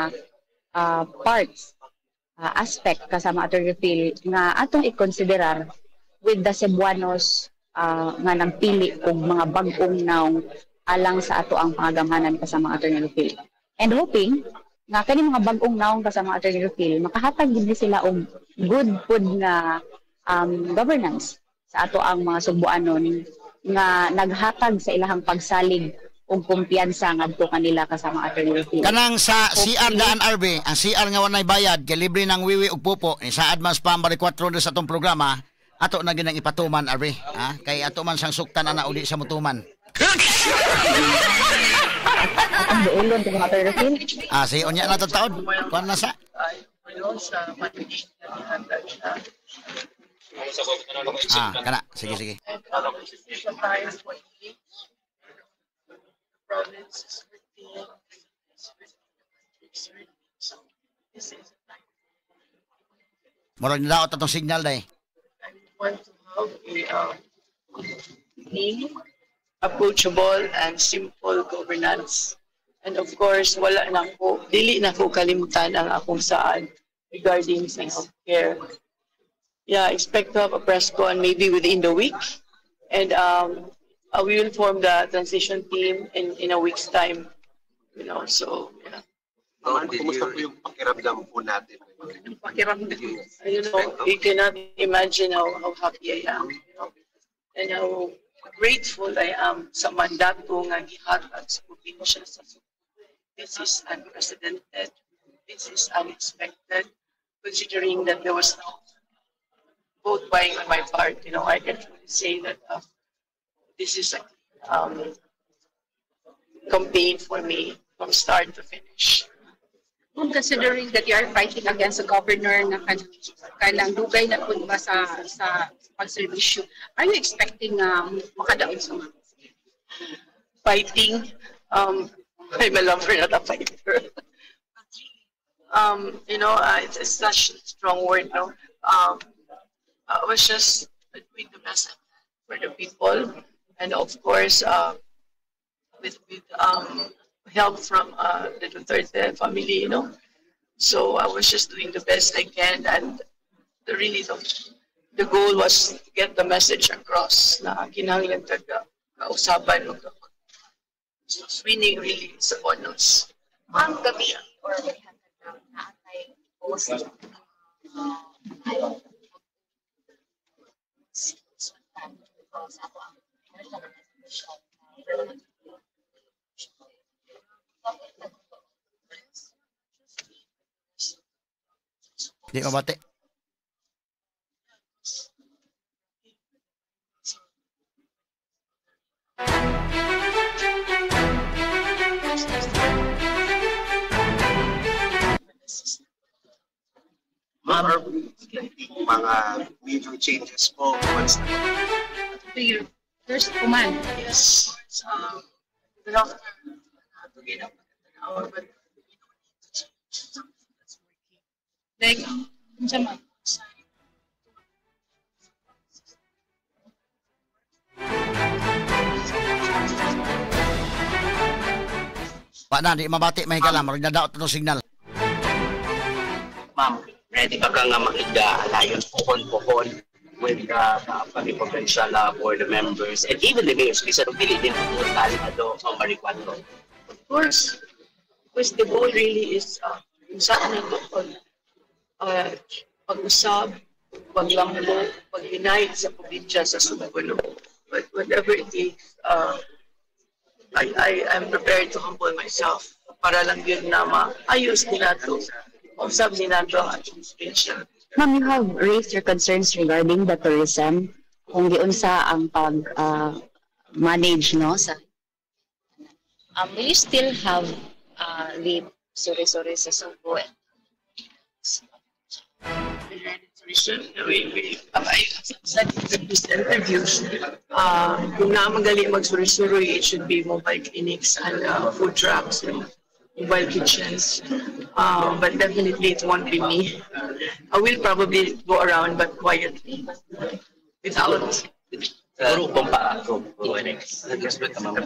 parts, aspect kasama Attorney Rufil nga atong ikonsiderar with the Cebuanos nga nagpili og mga bag-ong nawong alang sa ato ang pangagamhanan kasama Attorney Rufil. And hoping nga kani mga bag-ong nawong kasama Attorney Rufil makahatag gid ni sila og good pud nga governance sa ato ang mga Sugbuanon nga naghatag sa ilahang pagsalig og kumpiyansa ngadto kanila kasama Attorney Rufil. Kanang sa CR daan RB, ang CR nga walay bayad, kay libre ng wiwi ug pupo, ni sa advance pa ang bali 4 sa atong programa, ato na ginang ipatuman RB, ha? Kay ato man sang suktan ana uli sa mutuman. Ang duolon kasama Attorney Rufil. Ah, sige, unya na to taod. Kuan na sa. Sa management siya. Ah, kana. Sige, sige. Tayo 28. Province is 13. So, this is a time Murag nadaot atong signal day. I want to have a clean, approachable, and simple governance. And of course, wala na ko, dili na ko kalimutan ang akong saad regarding sa healthcare. Yeah, expect to have a press con maybe within the week. And we will form the transition team in a week's time. So yeah. Ma'am, kumusta po yung pakiramdam po natin? Pakiramdam. You cannot imagine how happy I am and how grateful I am sa mandato nga gihatag sa probinsya sa Sugbo. This is unprecedented. This is unexpected, considering that there was no vote buying on my part. I can truly say that this is a campaign for me from start to finish. Kung considering that you are fighting against a governor na kanang dugay na po ba sa pagserbisyo, are you expecting makadaog sa mga Fighting. I'm a lover, not a fighter. It's such a strong word, no? I was just doing the best I can for the people, and of course, with help from the Duterte family. So I was just doing the best I can, and the really the goal was to get the message across na kinahanglan taga kausaban og. So winning really is a bonus. Ma'am, gabi or ganihan ka na naatay post sa ako ang national resolution. Di mabati. Ma'am, are we expecting mga major changes po once na To your first command? Yes, good afternoon. To up an hour, but we don't need to change something that's working. Like, unsa man? Pa na, di mabati mahigala. Murag nadaot atong signal. Ma'am, ready ba ka nga makig-alliance pohon-pohon with the provincial board members and even the mayors bisan og dili din po tali ato sa Maricuatro? Of course, because the goal really is sa amin pag-usab, paglambo, pag-unite sa probinsya sa Sugbo. But whatever it takes, I am prepared to humble myself para lang yun na maayos nila to. Usab nila to ang administration. Ma'am, you have raised your concerns regarding the tourism, kung giunsa ang pag manage, no, sa Will you still have the suri-suri sa Sugbo? We, said in this interviews, kung naa man gali magsuri-suri, it should be mobile clinics and food trucks and mobile kitchens. But definitely it won't be me. I will probably go around, but quietly, without Siguro kung pa ako, nag-expect ka, ma'am,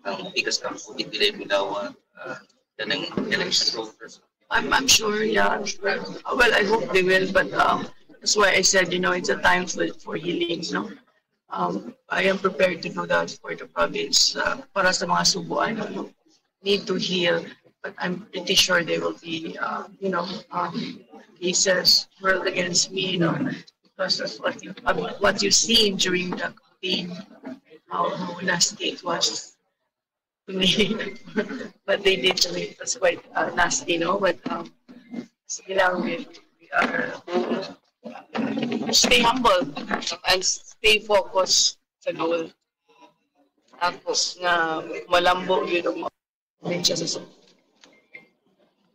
ang bigas ka po, di mo daw kanang election voters. I'm sure, yeah, I'm sure. Well, I hope they will, but that's why I said, it's a time for healing, no? I am prepared to do that for the province, para sa mga Subuan who need to heal. But I'm pretty sure there will be cases hurled against me, because of what you've seen during the campaign, how nasty it was to me. But they did to me. It was quite nasty, no? But sige lang, we are stay humble and stay focused sa goal. Tapos nga malambo yun ang mga sa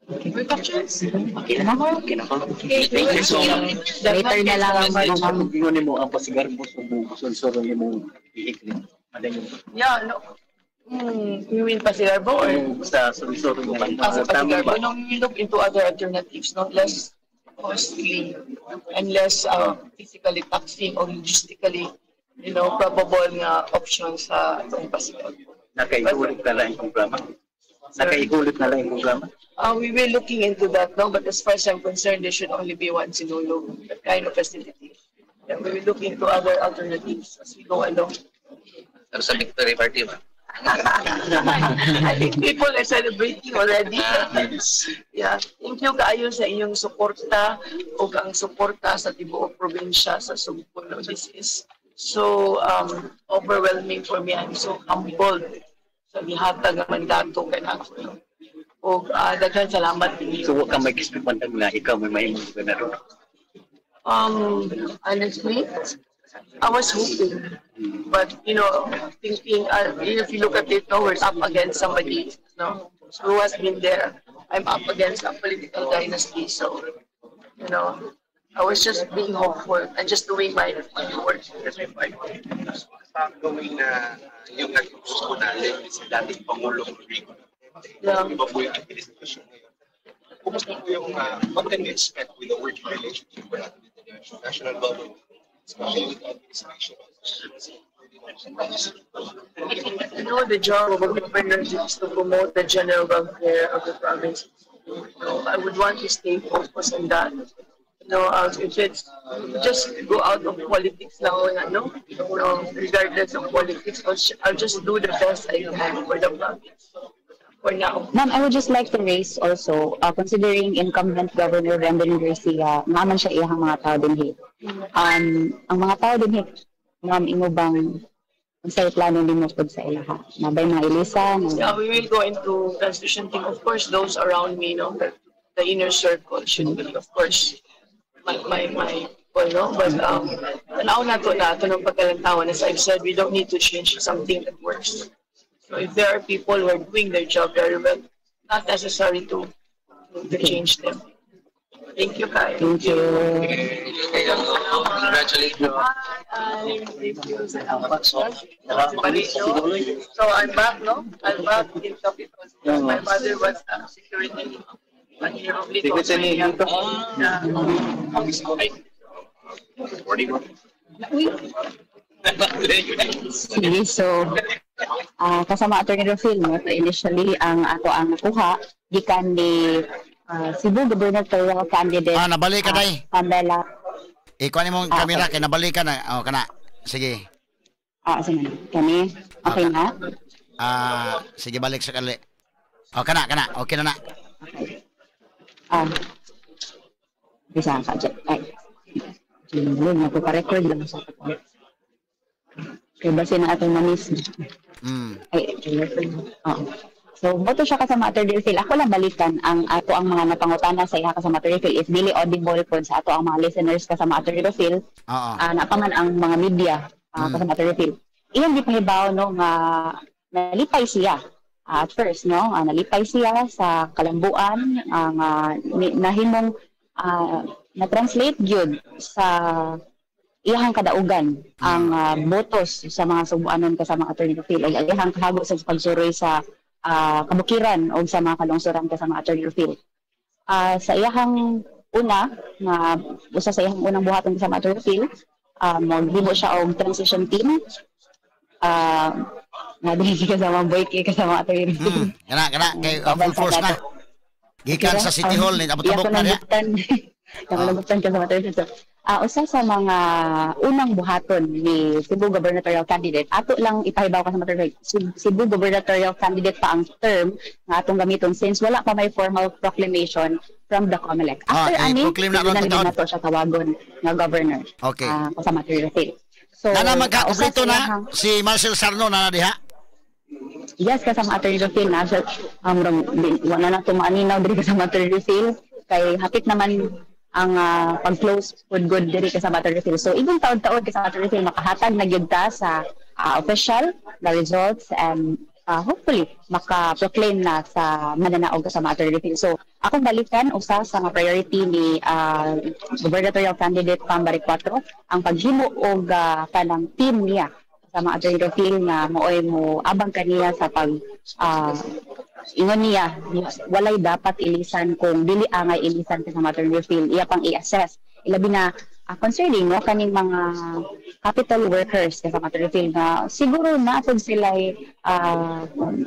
May questions? Okay na ako. Okay na ko. Okay, Thank you so much. Later na lang, ma'am. Ingon nimo ang pasigarbo sa sulsuro imong ihikli. Madan. Yeah, no. You mean Pasigarbo or? Sa sulsuro mo. Ah, sa Pasigarbo. No, we look into other alternatives, no? Less costly and less physically taxing or logistically, probable nga options sa atong Pasigarbo. Nakaihulog na lang yung programa. Nakaihulog na lang yung programa. We will looking into that, no? But as far as I'm concerned, there should only be one Sinulog, that kind of facility. Yeah, we will look into other alternatives as we go along. Pero sa victory party ba? I think people are celebrating already. Yeah. Thank you kaayo sa inyong suporta o ang suporta sa tibuok probinsya sa Sugbo. No, this is so overwhelming for me. I'm so humbled sa gihatag nga mandato kanako. No? Og daghan salamat ninyo. So, wa ka mag-expect man na ikaw may mahimong gobernador? Honestly, I was hoping, but thinking, if you look at it, no, we're up against somebody, no, who has been there. I'm up against a political dynasty, so I was just being hopeful and just doing my work. That's my part. Going na yung nag-gusto natin si dating Pangulong Rodrigo Duterte. Iba po yung administrasyon ngayon. Kumusta po yung, what can we expect with the working relationship with the national government, especially with the administration of The job of a governor is to promote the general welfare of the province. I would want to stay focused on that. If it's just go out of politics lang wala, no? Regardless of politics, I'll just do the best I can for the province. For now. Ma'am, I would just like to raise also, considering incumbent Governor Rendon Garcia, naman siya iyang mga tao dinhi. Ang mga tao dinhi, ma'am, imo bang unsay plano nimo pud sa ilaha? Nabay mga Elisa? Na, Yeah, we will go into transition team. Of course, those around me, no, the inner circle should be, of course, my people, no? But tanaw na to na ito ng pagkalantawan. As I've said, we don't need to change something that works. So if there are people who are doing their job very well, not necessary to change them. Thank you, Kai. Thank you. Congratulations. Hi, thank you. So I'm back, no? I'm back in Capital. My mother was security. Sige, dito. Yeah. Sige, so kasama Attorney Rofil, no, so initially ang ato ang nakuha gikan ni Cebu gubernatorial candidate Nabalik ka, day. Pamela. Ikuha ni mong kamera kay nabalik ka na. Oh, kana. Sige. Sige. Kani. Okay na? Sige, balik sa kali. Oh, kana, kana. Okay na na. Okay. Bisa ka dyan. Ay. Hindi, nagpapa-record lang sa ako. Kaya basta na atong na-miss. Ay, oo. So, boto siya kasama Attorney Phil. Ako lang balikan ang ato ang mga napangutana sa iya kasama Attorney Phil. If dili audible po sa ato ang mga listeners kasama Attorney Phil, napaman ang mga media kasama Attorney Phil. Iyang gipahibaw, no, nga nalipay siya At first, no, nalipay siya sa kalambuan ang nahimong na-translate gyud sa iyahang kadaugan ang botos sa mga Sugbuanon kasama Attorney Rufil ug iyahang kahago sa pagsuroy sa kabukiran o sa mga kalungsuran kasama Attorney Rufil. Sa iyahang una nga usa sa iyahang unang buhaton kasama Attorney Rufil, maghimo siya og transition team. Nga dili kasama Boyke, kasama Attorney Rufil. Kana kana kay full force na. Gikan sa City Hall ni abot-abot na diha. Nakalaguptan ka sa Attorney Rufil. So, usa sa mga unang buhaton ni Cebu gubernatorial candidate, ato lang ipahibaw ka sa mga Cebu gubernatorial candidate pa ang term nga atong gamiton since wala pa may formal proclamation from the COMELEC. After ani, proclaim na ron na nato siya tawagon nga governor. Kasama Attorney Rufil. So, nana magkakumpleto na si Marcel Sarno na diha. Yes, kasama Attorney Rufil na siya, wala na tumaaninaw diri kasama Attorney Rufil kay hapit naman ang pag-close food good diri kasama Attorney Rufil. So even taon-taon kasama Attorney Rufil makahatag na gyud ta sa official na results and hopefully maka-proclaim na sa mananaog kasama Attorney Rufil. So akong balikan usa sa mga priority ni gubernatorial candidate Pam Baricuatro ang paghimo og kanang team niya kasama Attorney Rufil nga maoy mo abang kaniya sa pag ingon niya walay dapat ilisan kung dili angay ilisan kasama Attorney Rufil, iya pang i-assess ilabi na concerning no kaning mga capital workers kasama Attorney Rufil nga siguro na pud sila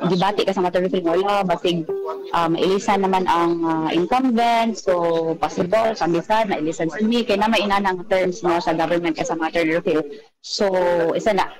gibati kasama Attorney Rufil wala basig mailisan naman ang incumbent, so possible kambisan mailisan sa mi kay na mainana ang terms no sa government kasama Attorney Rufil. So isa na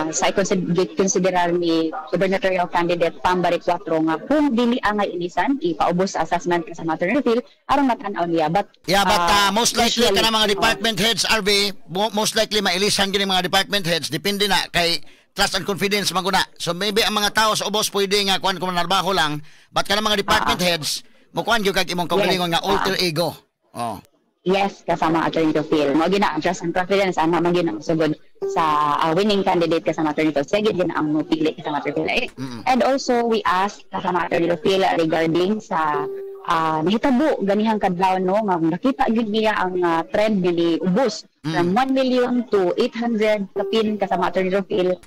sa i-considerar ni gubernatorial candidate Pam Baricuatro nga kung dili angay ilisan ipaubos sa assessment kasama Attorney Rufil aron matan-aw niya, but yeah, but most likely kana mga department heads, RV, most likely mailisan gini mga department heads, depende na kay trust and confidence man guna. So maybe ang mga tao sa ubos pwede nga kuan kung narbaho lang, but kana mga department heads mo kuan gyud kag imong kaugalingon nga alter ego. Oh. Yes, kasama Attorney Rufil. Mo gina ang trust and confidence ana man gina sugod sa winning candidate kasama Attorney Rufil. Sige gina ang mopili kasama Attorney Rufil. And also we asked kasama Attorney Rufil regarding sa nahitabo ganihang kadlaw no nga nakita gyud niya ang trend nga ni ubos from 1 million to 800 kapin kasama Attorney Rufil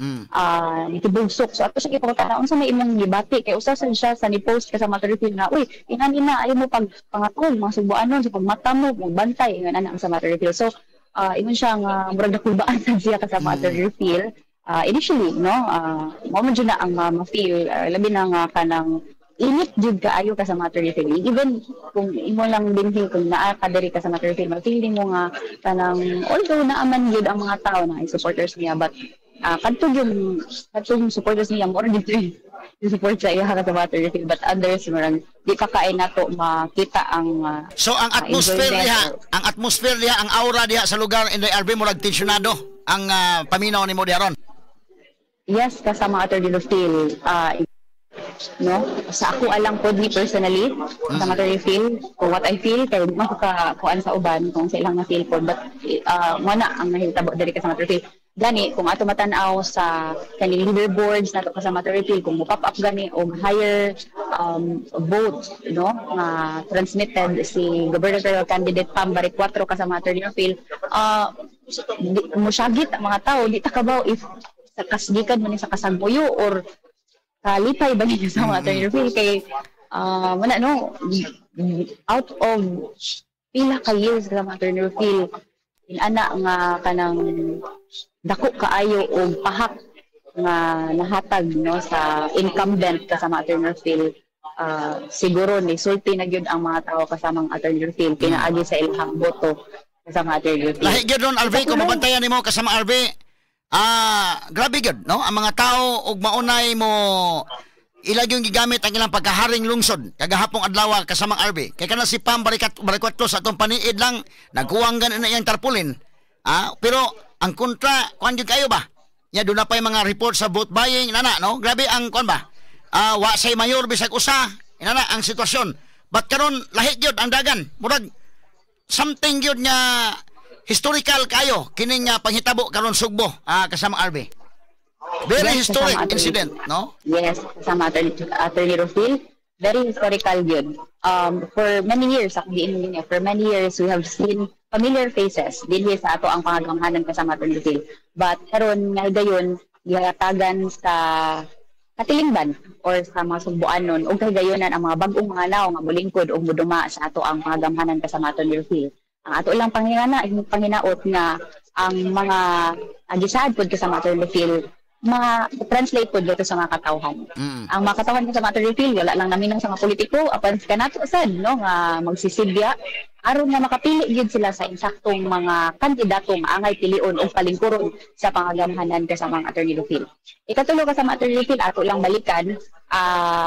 nitibugsok. So ato siya gipangutana unsa may imong gibati kay usa sad siya sa ni post kasama Attorney Rufil nga uy inani na ayo mo pag pangatog mga Sugbuanon sa pagmata mo magbantay ingon ana ang sama Attorney Rufil. So ingon siya nga murag nakulbaan sad siya kasama Attorney Rufil initially no mao man jud na ang ma-feel labi na nga kanang init jud kaayo kasama Attorney Rufil. Even kung imo lang dinhi kung naa ka diri kasama Attorney Rufil, ma-feeling mo nga kanang although naa man jud ang mga tao na supporters niya, but kadto yung supporters niya more dito yung support sa iya kasama Attorney Rufil, but others murang di pa kaay nato makita ang so ang atmosphere diha, ang atmosphere diha, ang aura diha sa lugar in the RV murag tensyonado ang paminaw nimo diha ron. Yes, kasama Attorney Rufil. No, sa ako alang pod ni personally sa Attorney Rufil kung what I feel kay makakuan sa uban kung sa ilang na feel pod, but mo na ang nahitabo diri kasama Attorney Rufil. Gani kung ato matan-aw sa kaning leaderboards nato kasama Attorney Rufil kung mo pop up gani og higher votes no nga transmitted si gubernatorial candidate Pam Baricuatro kasama Attorney Rufil, mosyagit ang mga tao di ta kabaw if sa kasgikan man ni sa kasagbuyo or kalipay ba niya sa mga Attorney Rufil kay wala no out of pila ka years sa Attorney Rufil inana nga kanang dako kaayo og pahak nga nahatag no sa incumbent kasama Attorney Rufil. Siguro ni sulti na gyud ang mga tao kasamang Attorney Rufil pinaagi sa ilang boto kasama Attorney Rufil. Lahi gyud ron RV kung mabantayan nimo kasama RV. Grabe gyud no ang mga tao og maunay mo ilag yung gigamit ang ilang pagkaharing lungsod kagahapong adlaw kasamang RV kay kana si Pam Baricuatro sa atong paniid lang nagkuwang gani na iyang tarpaulin pero ang kontra kuan gyud kayo ba nya doon na pa yung mga report sa vote buying nana no grabe ang kuan ba wa say mayor bisag usa inana ang sitwasyon, but karon lahi gyud ang dagan murag something gyud nga historical kayo kining panghitabo karon Sugbo kasama RV. Very Yes, historic kasama, Attorney. Incident, no? Yes, kasama Attorney Rufil. Very historical yun. For many years, ako diin niya, for many years, we have seen familiar faces dinhi sa ato ang pangagamhanan, kasama Attorney Rufil. But karon nga higayon, gihatagan sa katilingban or sa mga Sugboanon ug kahigayonan ang mga bag-ong mga nawong nga molingkod ug moduma sa ato ang pangagamhanan, kasama Attorney Rufil. Ang ato lang panginaot nga ang mga gisaad pod, kasama Attorney Rufil, ma-translate pod dito sa mga katawhan. Ang mga katawhan, kasama Attorney Rufil, wala lang naminaw sa mga politiko apan kanato sad, no, nga magsisilbiya aron nga makapili gyud sila sa insaktong mga kandidato nga angay pilion og palingkuron sa pangagamhanan, kasama ang Attorney Rufil. Ikatulo, kasama Attorney Rufil, ato lang balikan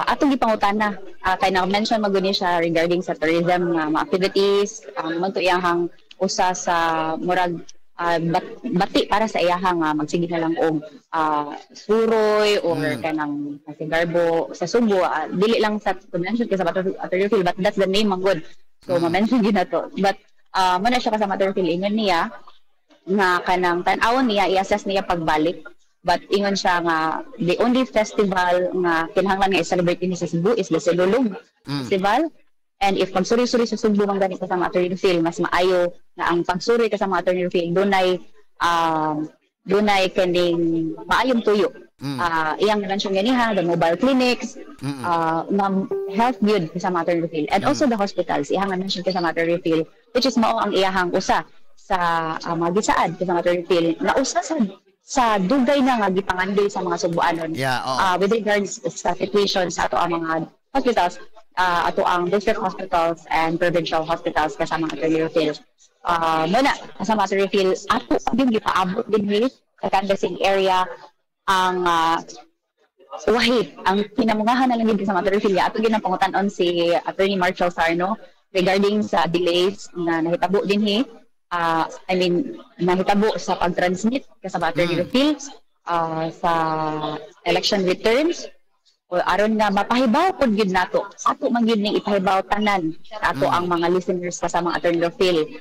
atong gipangutana kay na-mention maguni siya regarding sa tourism nga mga activities man to iyahang usa sa murag bati para sa iyaha nga magsige na lang og suroy or kanang pasigarbo sa Subo, dili lang sa mention kasi sa Attorney Rufil, but that's the name man gud, so ma-mention gyud na to. But mo na siya, kasama Attorney Rufil, ingon niya nga kanang tan-awon niya, i-assess niya pagbalik, but ingon siya nga the only festival nga kinahanglan nga i-celebrate dinhi sa Cebu is the Sinulog Festival. And if magsuri-suri sa Sugbo man gani, kasama Attorney Rufil, mas maayo na ang pagsuri, kasama Attorney Rufil, dunay kining maayong tuyo. Iyang mention ganiha the mobile clinics, na health gyud, kasama Attorney Rufil, and also the hospitals iyang mention, kasama Attorney Rufil, which is mao ang iyahang usa sa mga gisaad, kasama Attorney Rufil, na usa sa dugay na nga gipangandoy sa mga Sugboanon Yeah, oo. With regards sa situation sa ato ang mga hospitals, ato ang district hospitals and provincial hospitals, kasama Attorney Rufil. Muna, kasama Attorney Rufil, ato yung gipaabot din sa canvassing area ang wahit, ang kinamungahan na lang gid, kasama Attorney Rufil, ato gid ang pangutan-on si Attorney Marshall Sarno regarding sa delays na nahitabo dinhi, I mean, nahitabo sa pag-transmit, kasama Attorney Rufil, sa election returns o aron nga mapahibaw pud gyud nato, ato man gyud ning ipahibaw tanan sa ato ang mga listeners, kasama Attorney Rufil,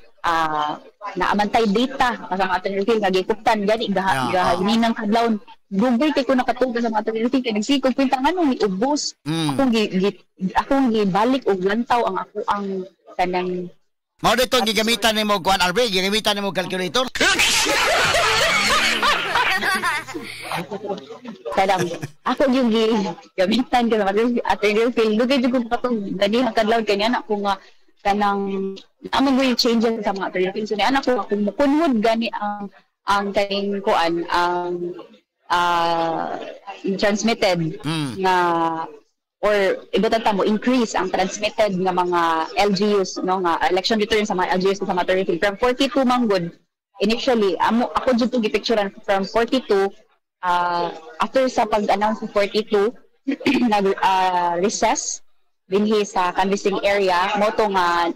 naamantay data, kasama Attorney Rufil, nga gikuptan gani gaha gaha ninang kadlawon. Dugay kay ko nakatug sa mga Attorney Rufil kay nagsikog kwenta nganong niubos. Akong gibalik og lantaw ang ako ang kanang Mao dito gigamitan nimo kuan, RB, gigamitan nimo calculator. Kanang ako yung gamitan ka sa Attorney Rufil. Dugay jud ko katong ganihang kadlawon kay anak ko nga kanang amo yung changes sa mga Attorney Rufil. So ni anak ko kung mukunhod gani ang kaning kuan, ang transmitted nga or ibutan ta mo increase ang transmitted nga mga LGUs, no, nga election returns sa mga LGUs sa mga Attorney Rufil from 42 manggod initially. Amo ako jud to gipicturean from 42, after sa pag-announce ng 42 nag recess dinhi sa canvassing area mo to nga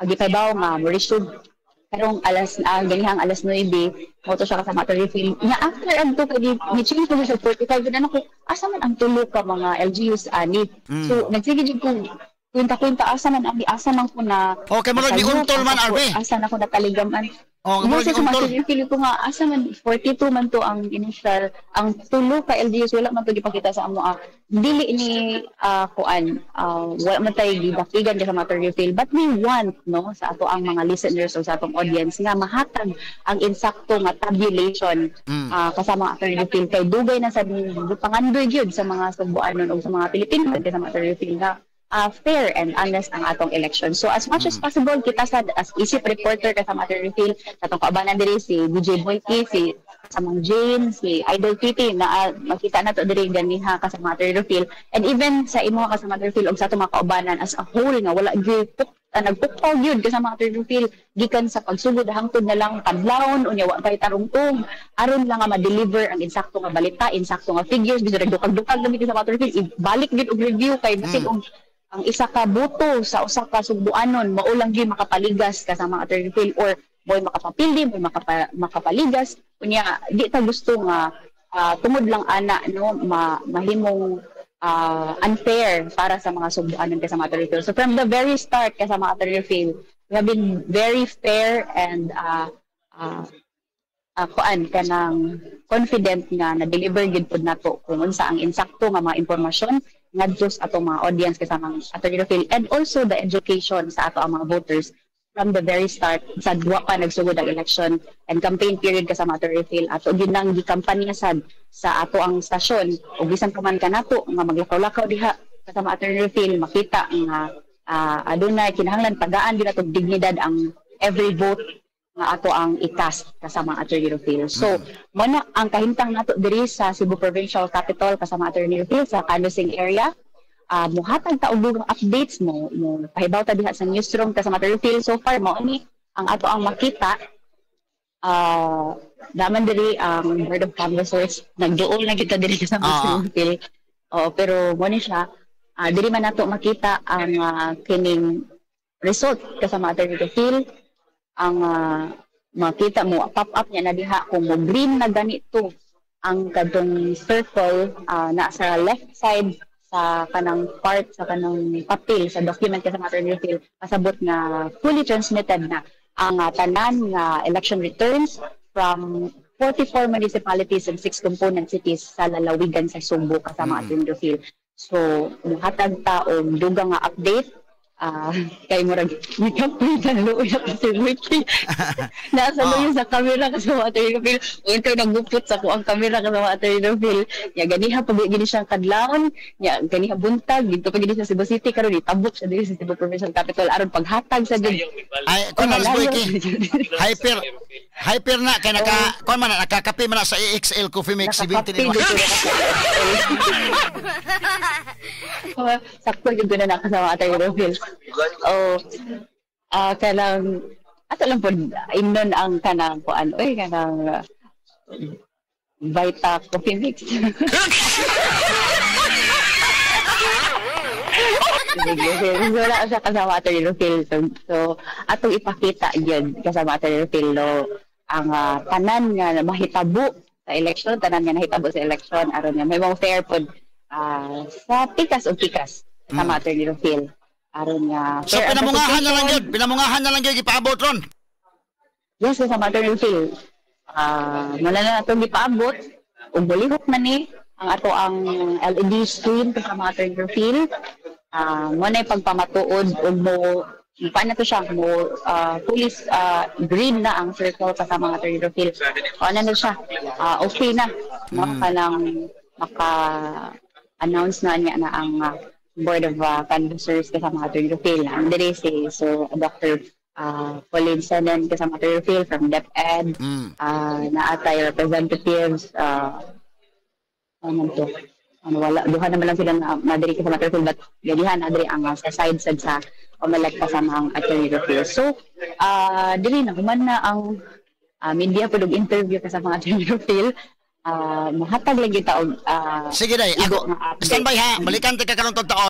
gipahibaw nga mo resume karong alas ganihang alas 9 mo to siya, kasama Attorney Rufil, nga after adto kay ni change po siya sa 45 gud. Ano ko, asa man ang tulo ka mga LGUs ani? So nagsige jud ko kwenta-kwenta asa man ani, asa man ko na Okay, murag nasayo, giuntol man, asa RB. Asa na ko nataligaman. Oh, Mo murag sa giuntol. mga ko nga asa man 42 man to ang initial, ang tulo ka LGUs wala man to gipakita sa amo. Dili ni kuan, wala man tay gidakigan sa mga refill, but we want, no, sa ato ang mga listeners o sa atong audience nga mahatag ang insakto nga tabulation, kasama ang Attorney Rufil, kay dugay na sa pangandoy gyud sa mga Sugboanon o sa mga Pilipino, kasama Attorney Rufil, nga fair and honest ang atong election. So as much as possible kita sa as isip reporter, kasama Attorney Rufil, sa atong kaubanan diri si DJ Boyke, si kasamang Jane, si Idol Kitty na makita na to diri ganiha, kasama Attorney Rufil, and even sa imo, kasama Attorney Rufil, ug sa atong mga kaubanan as a whole nga wala gyud nagpukpaw gyud, kasama Attorney Rufil, gikan sa pagsugod hangtod na lang kadlawon unya wa pay tarungtong aron lang nga ma-deliver ang insakto nga balita, insakto nga figures, bisan nagdukag-dukag gami, kasama Attorney Rufil, ibalik gyud og review kay basin og ang isa ka boto sa usa ka Sugboanon mao lang gyud makapaligas, kasama Attorney Rufil, or mo'y makapapildi, mo'y makapaligas. Unya di ta gusto nga tungod lang ana, no, mahimong unfair para sa mga Sugboanon, kasama Attorney Rufil. So from the very start, kasama Attorney Rufil, we have been very fair and kuan kanang confident nga na-deliver gyud pud nato kung unsa ang insakto nga mga impormasyon ngadto sa atong mga audience kasama ang Attorney Rufil, and also the education sa ato ang mga voters from the very start sa duwa pa nagsugod ang election and campaign period kasama Attorney Rufil. Ato gyud nang gikampanya sad sa ato ang stasyon, ug bisan pa man kanato nga maglakaw-lakaw diha kasama Attorney Rufil, makita nga adunay kinahanglan tagaan gyud ato dignidad ang every vote nga ato ang i-cast kasama Attorney Rufil. So, mo na ang kahimtang nato diri sa Cebu Provincial Capital kasama Attorney Rufil sa canvassing area. Muhatag ta og dugang updates mo, mo pahibaw ta diha sa newsroom kasama Attorney Rufil. So far mo ni ang ato ang makita, daman diri ang Board of Canvassers, nagduol na kita diri kasama Attorney Rufil. Oo, pero mo ni siya, diri man nato makita ang kining result kasama Attorney Rufil. Ang makita mo pop up niya na diha kung mo green na ganito ang kadtong circle na sa left side sa kanang part sa kanang papel sa document kasama Attorney Rufil, pasabot nga fully transmitted na ang tanan nga election returns from 44 municipalities and 6 component cities sa lalawigan sa Sugbo kasama Attorney Rufil. So muhatag ta og dugang nga update, kay murag nikapoy na luoy ako si Ricky. Nasa luyo sa camera kasama Attorney Rufil. Unto nagupot sa ko ang camera kasama Attorney Rufil. Nya ganiha pa gini siyang kadlawon, nya ganiha buntag dito pa gini sa Cebu City, karon itabok siya diri sa Cebu Provincial Capital aron paghatag sa gid. Ay, kuan man Boyki. Hyper hyper na kay naka kuan man na, nakakape man na sa AXL Coffee Mix Nakakape 79. gid ko na. Oh, sakto gyud ko na nakasama Attorney Rufil. Oh, kanang ato lang pod ingnon ang kanang kuan oy, kanang Vita Coffee Mix. Wala siya kasama Attorney Rufil. So atong ipakita gyud kasama Attorney Rufil, no, ang tanan nga mahitabo sa election, tanan nga nahitabo sa election aron nga may mga fair pod sa pikas o pikas kasama Attorney Rufil aron nga So fair ang pinamungahan na lang participation. gyud, pinamungahan na lang gyud gipaabot ron. Yes, kasama Attorney Rufil. Muna na natong gipaabot ug mulihok na ni ang ato ang LED screen kasama Attorney Rufil. Mo na pagpamatuod ug mo paano to siya mo fully green na ang circle kasama ang Attorney Rufil. O, ano na siya? Okay na. No? Kanang maka-announce na niya na ang Board of Canvassers kasama Attorney Rufil. Ang diri si Sir Dr. Pauline Senen kasama Attorney Rufil from DepEd. Naatay representatives, ano to? Ano, wala, duha naman lang sila na nadiri kasama Attorney Rufil, but ganihan nadiri ang sa side sad sa Omelec kasama ang Attorney Rufil. So, diri na human na ang media pud og interview kasama ang Attorney Rufil. Muhatag lang kita og Sige day, igo ako nga update. Standby ha, balikan ta ka karon taon.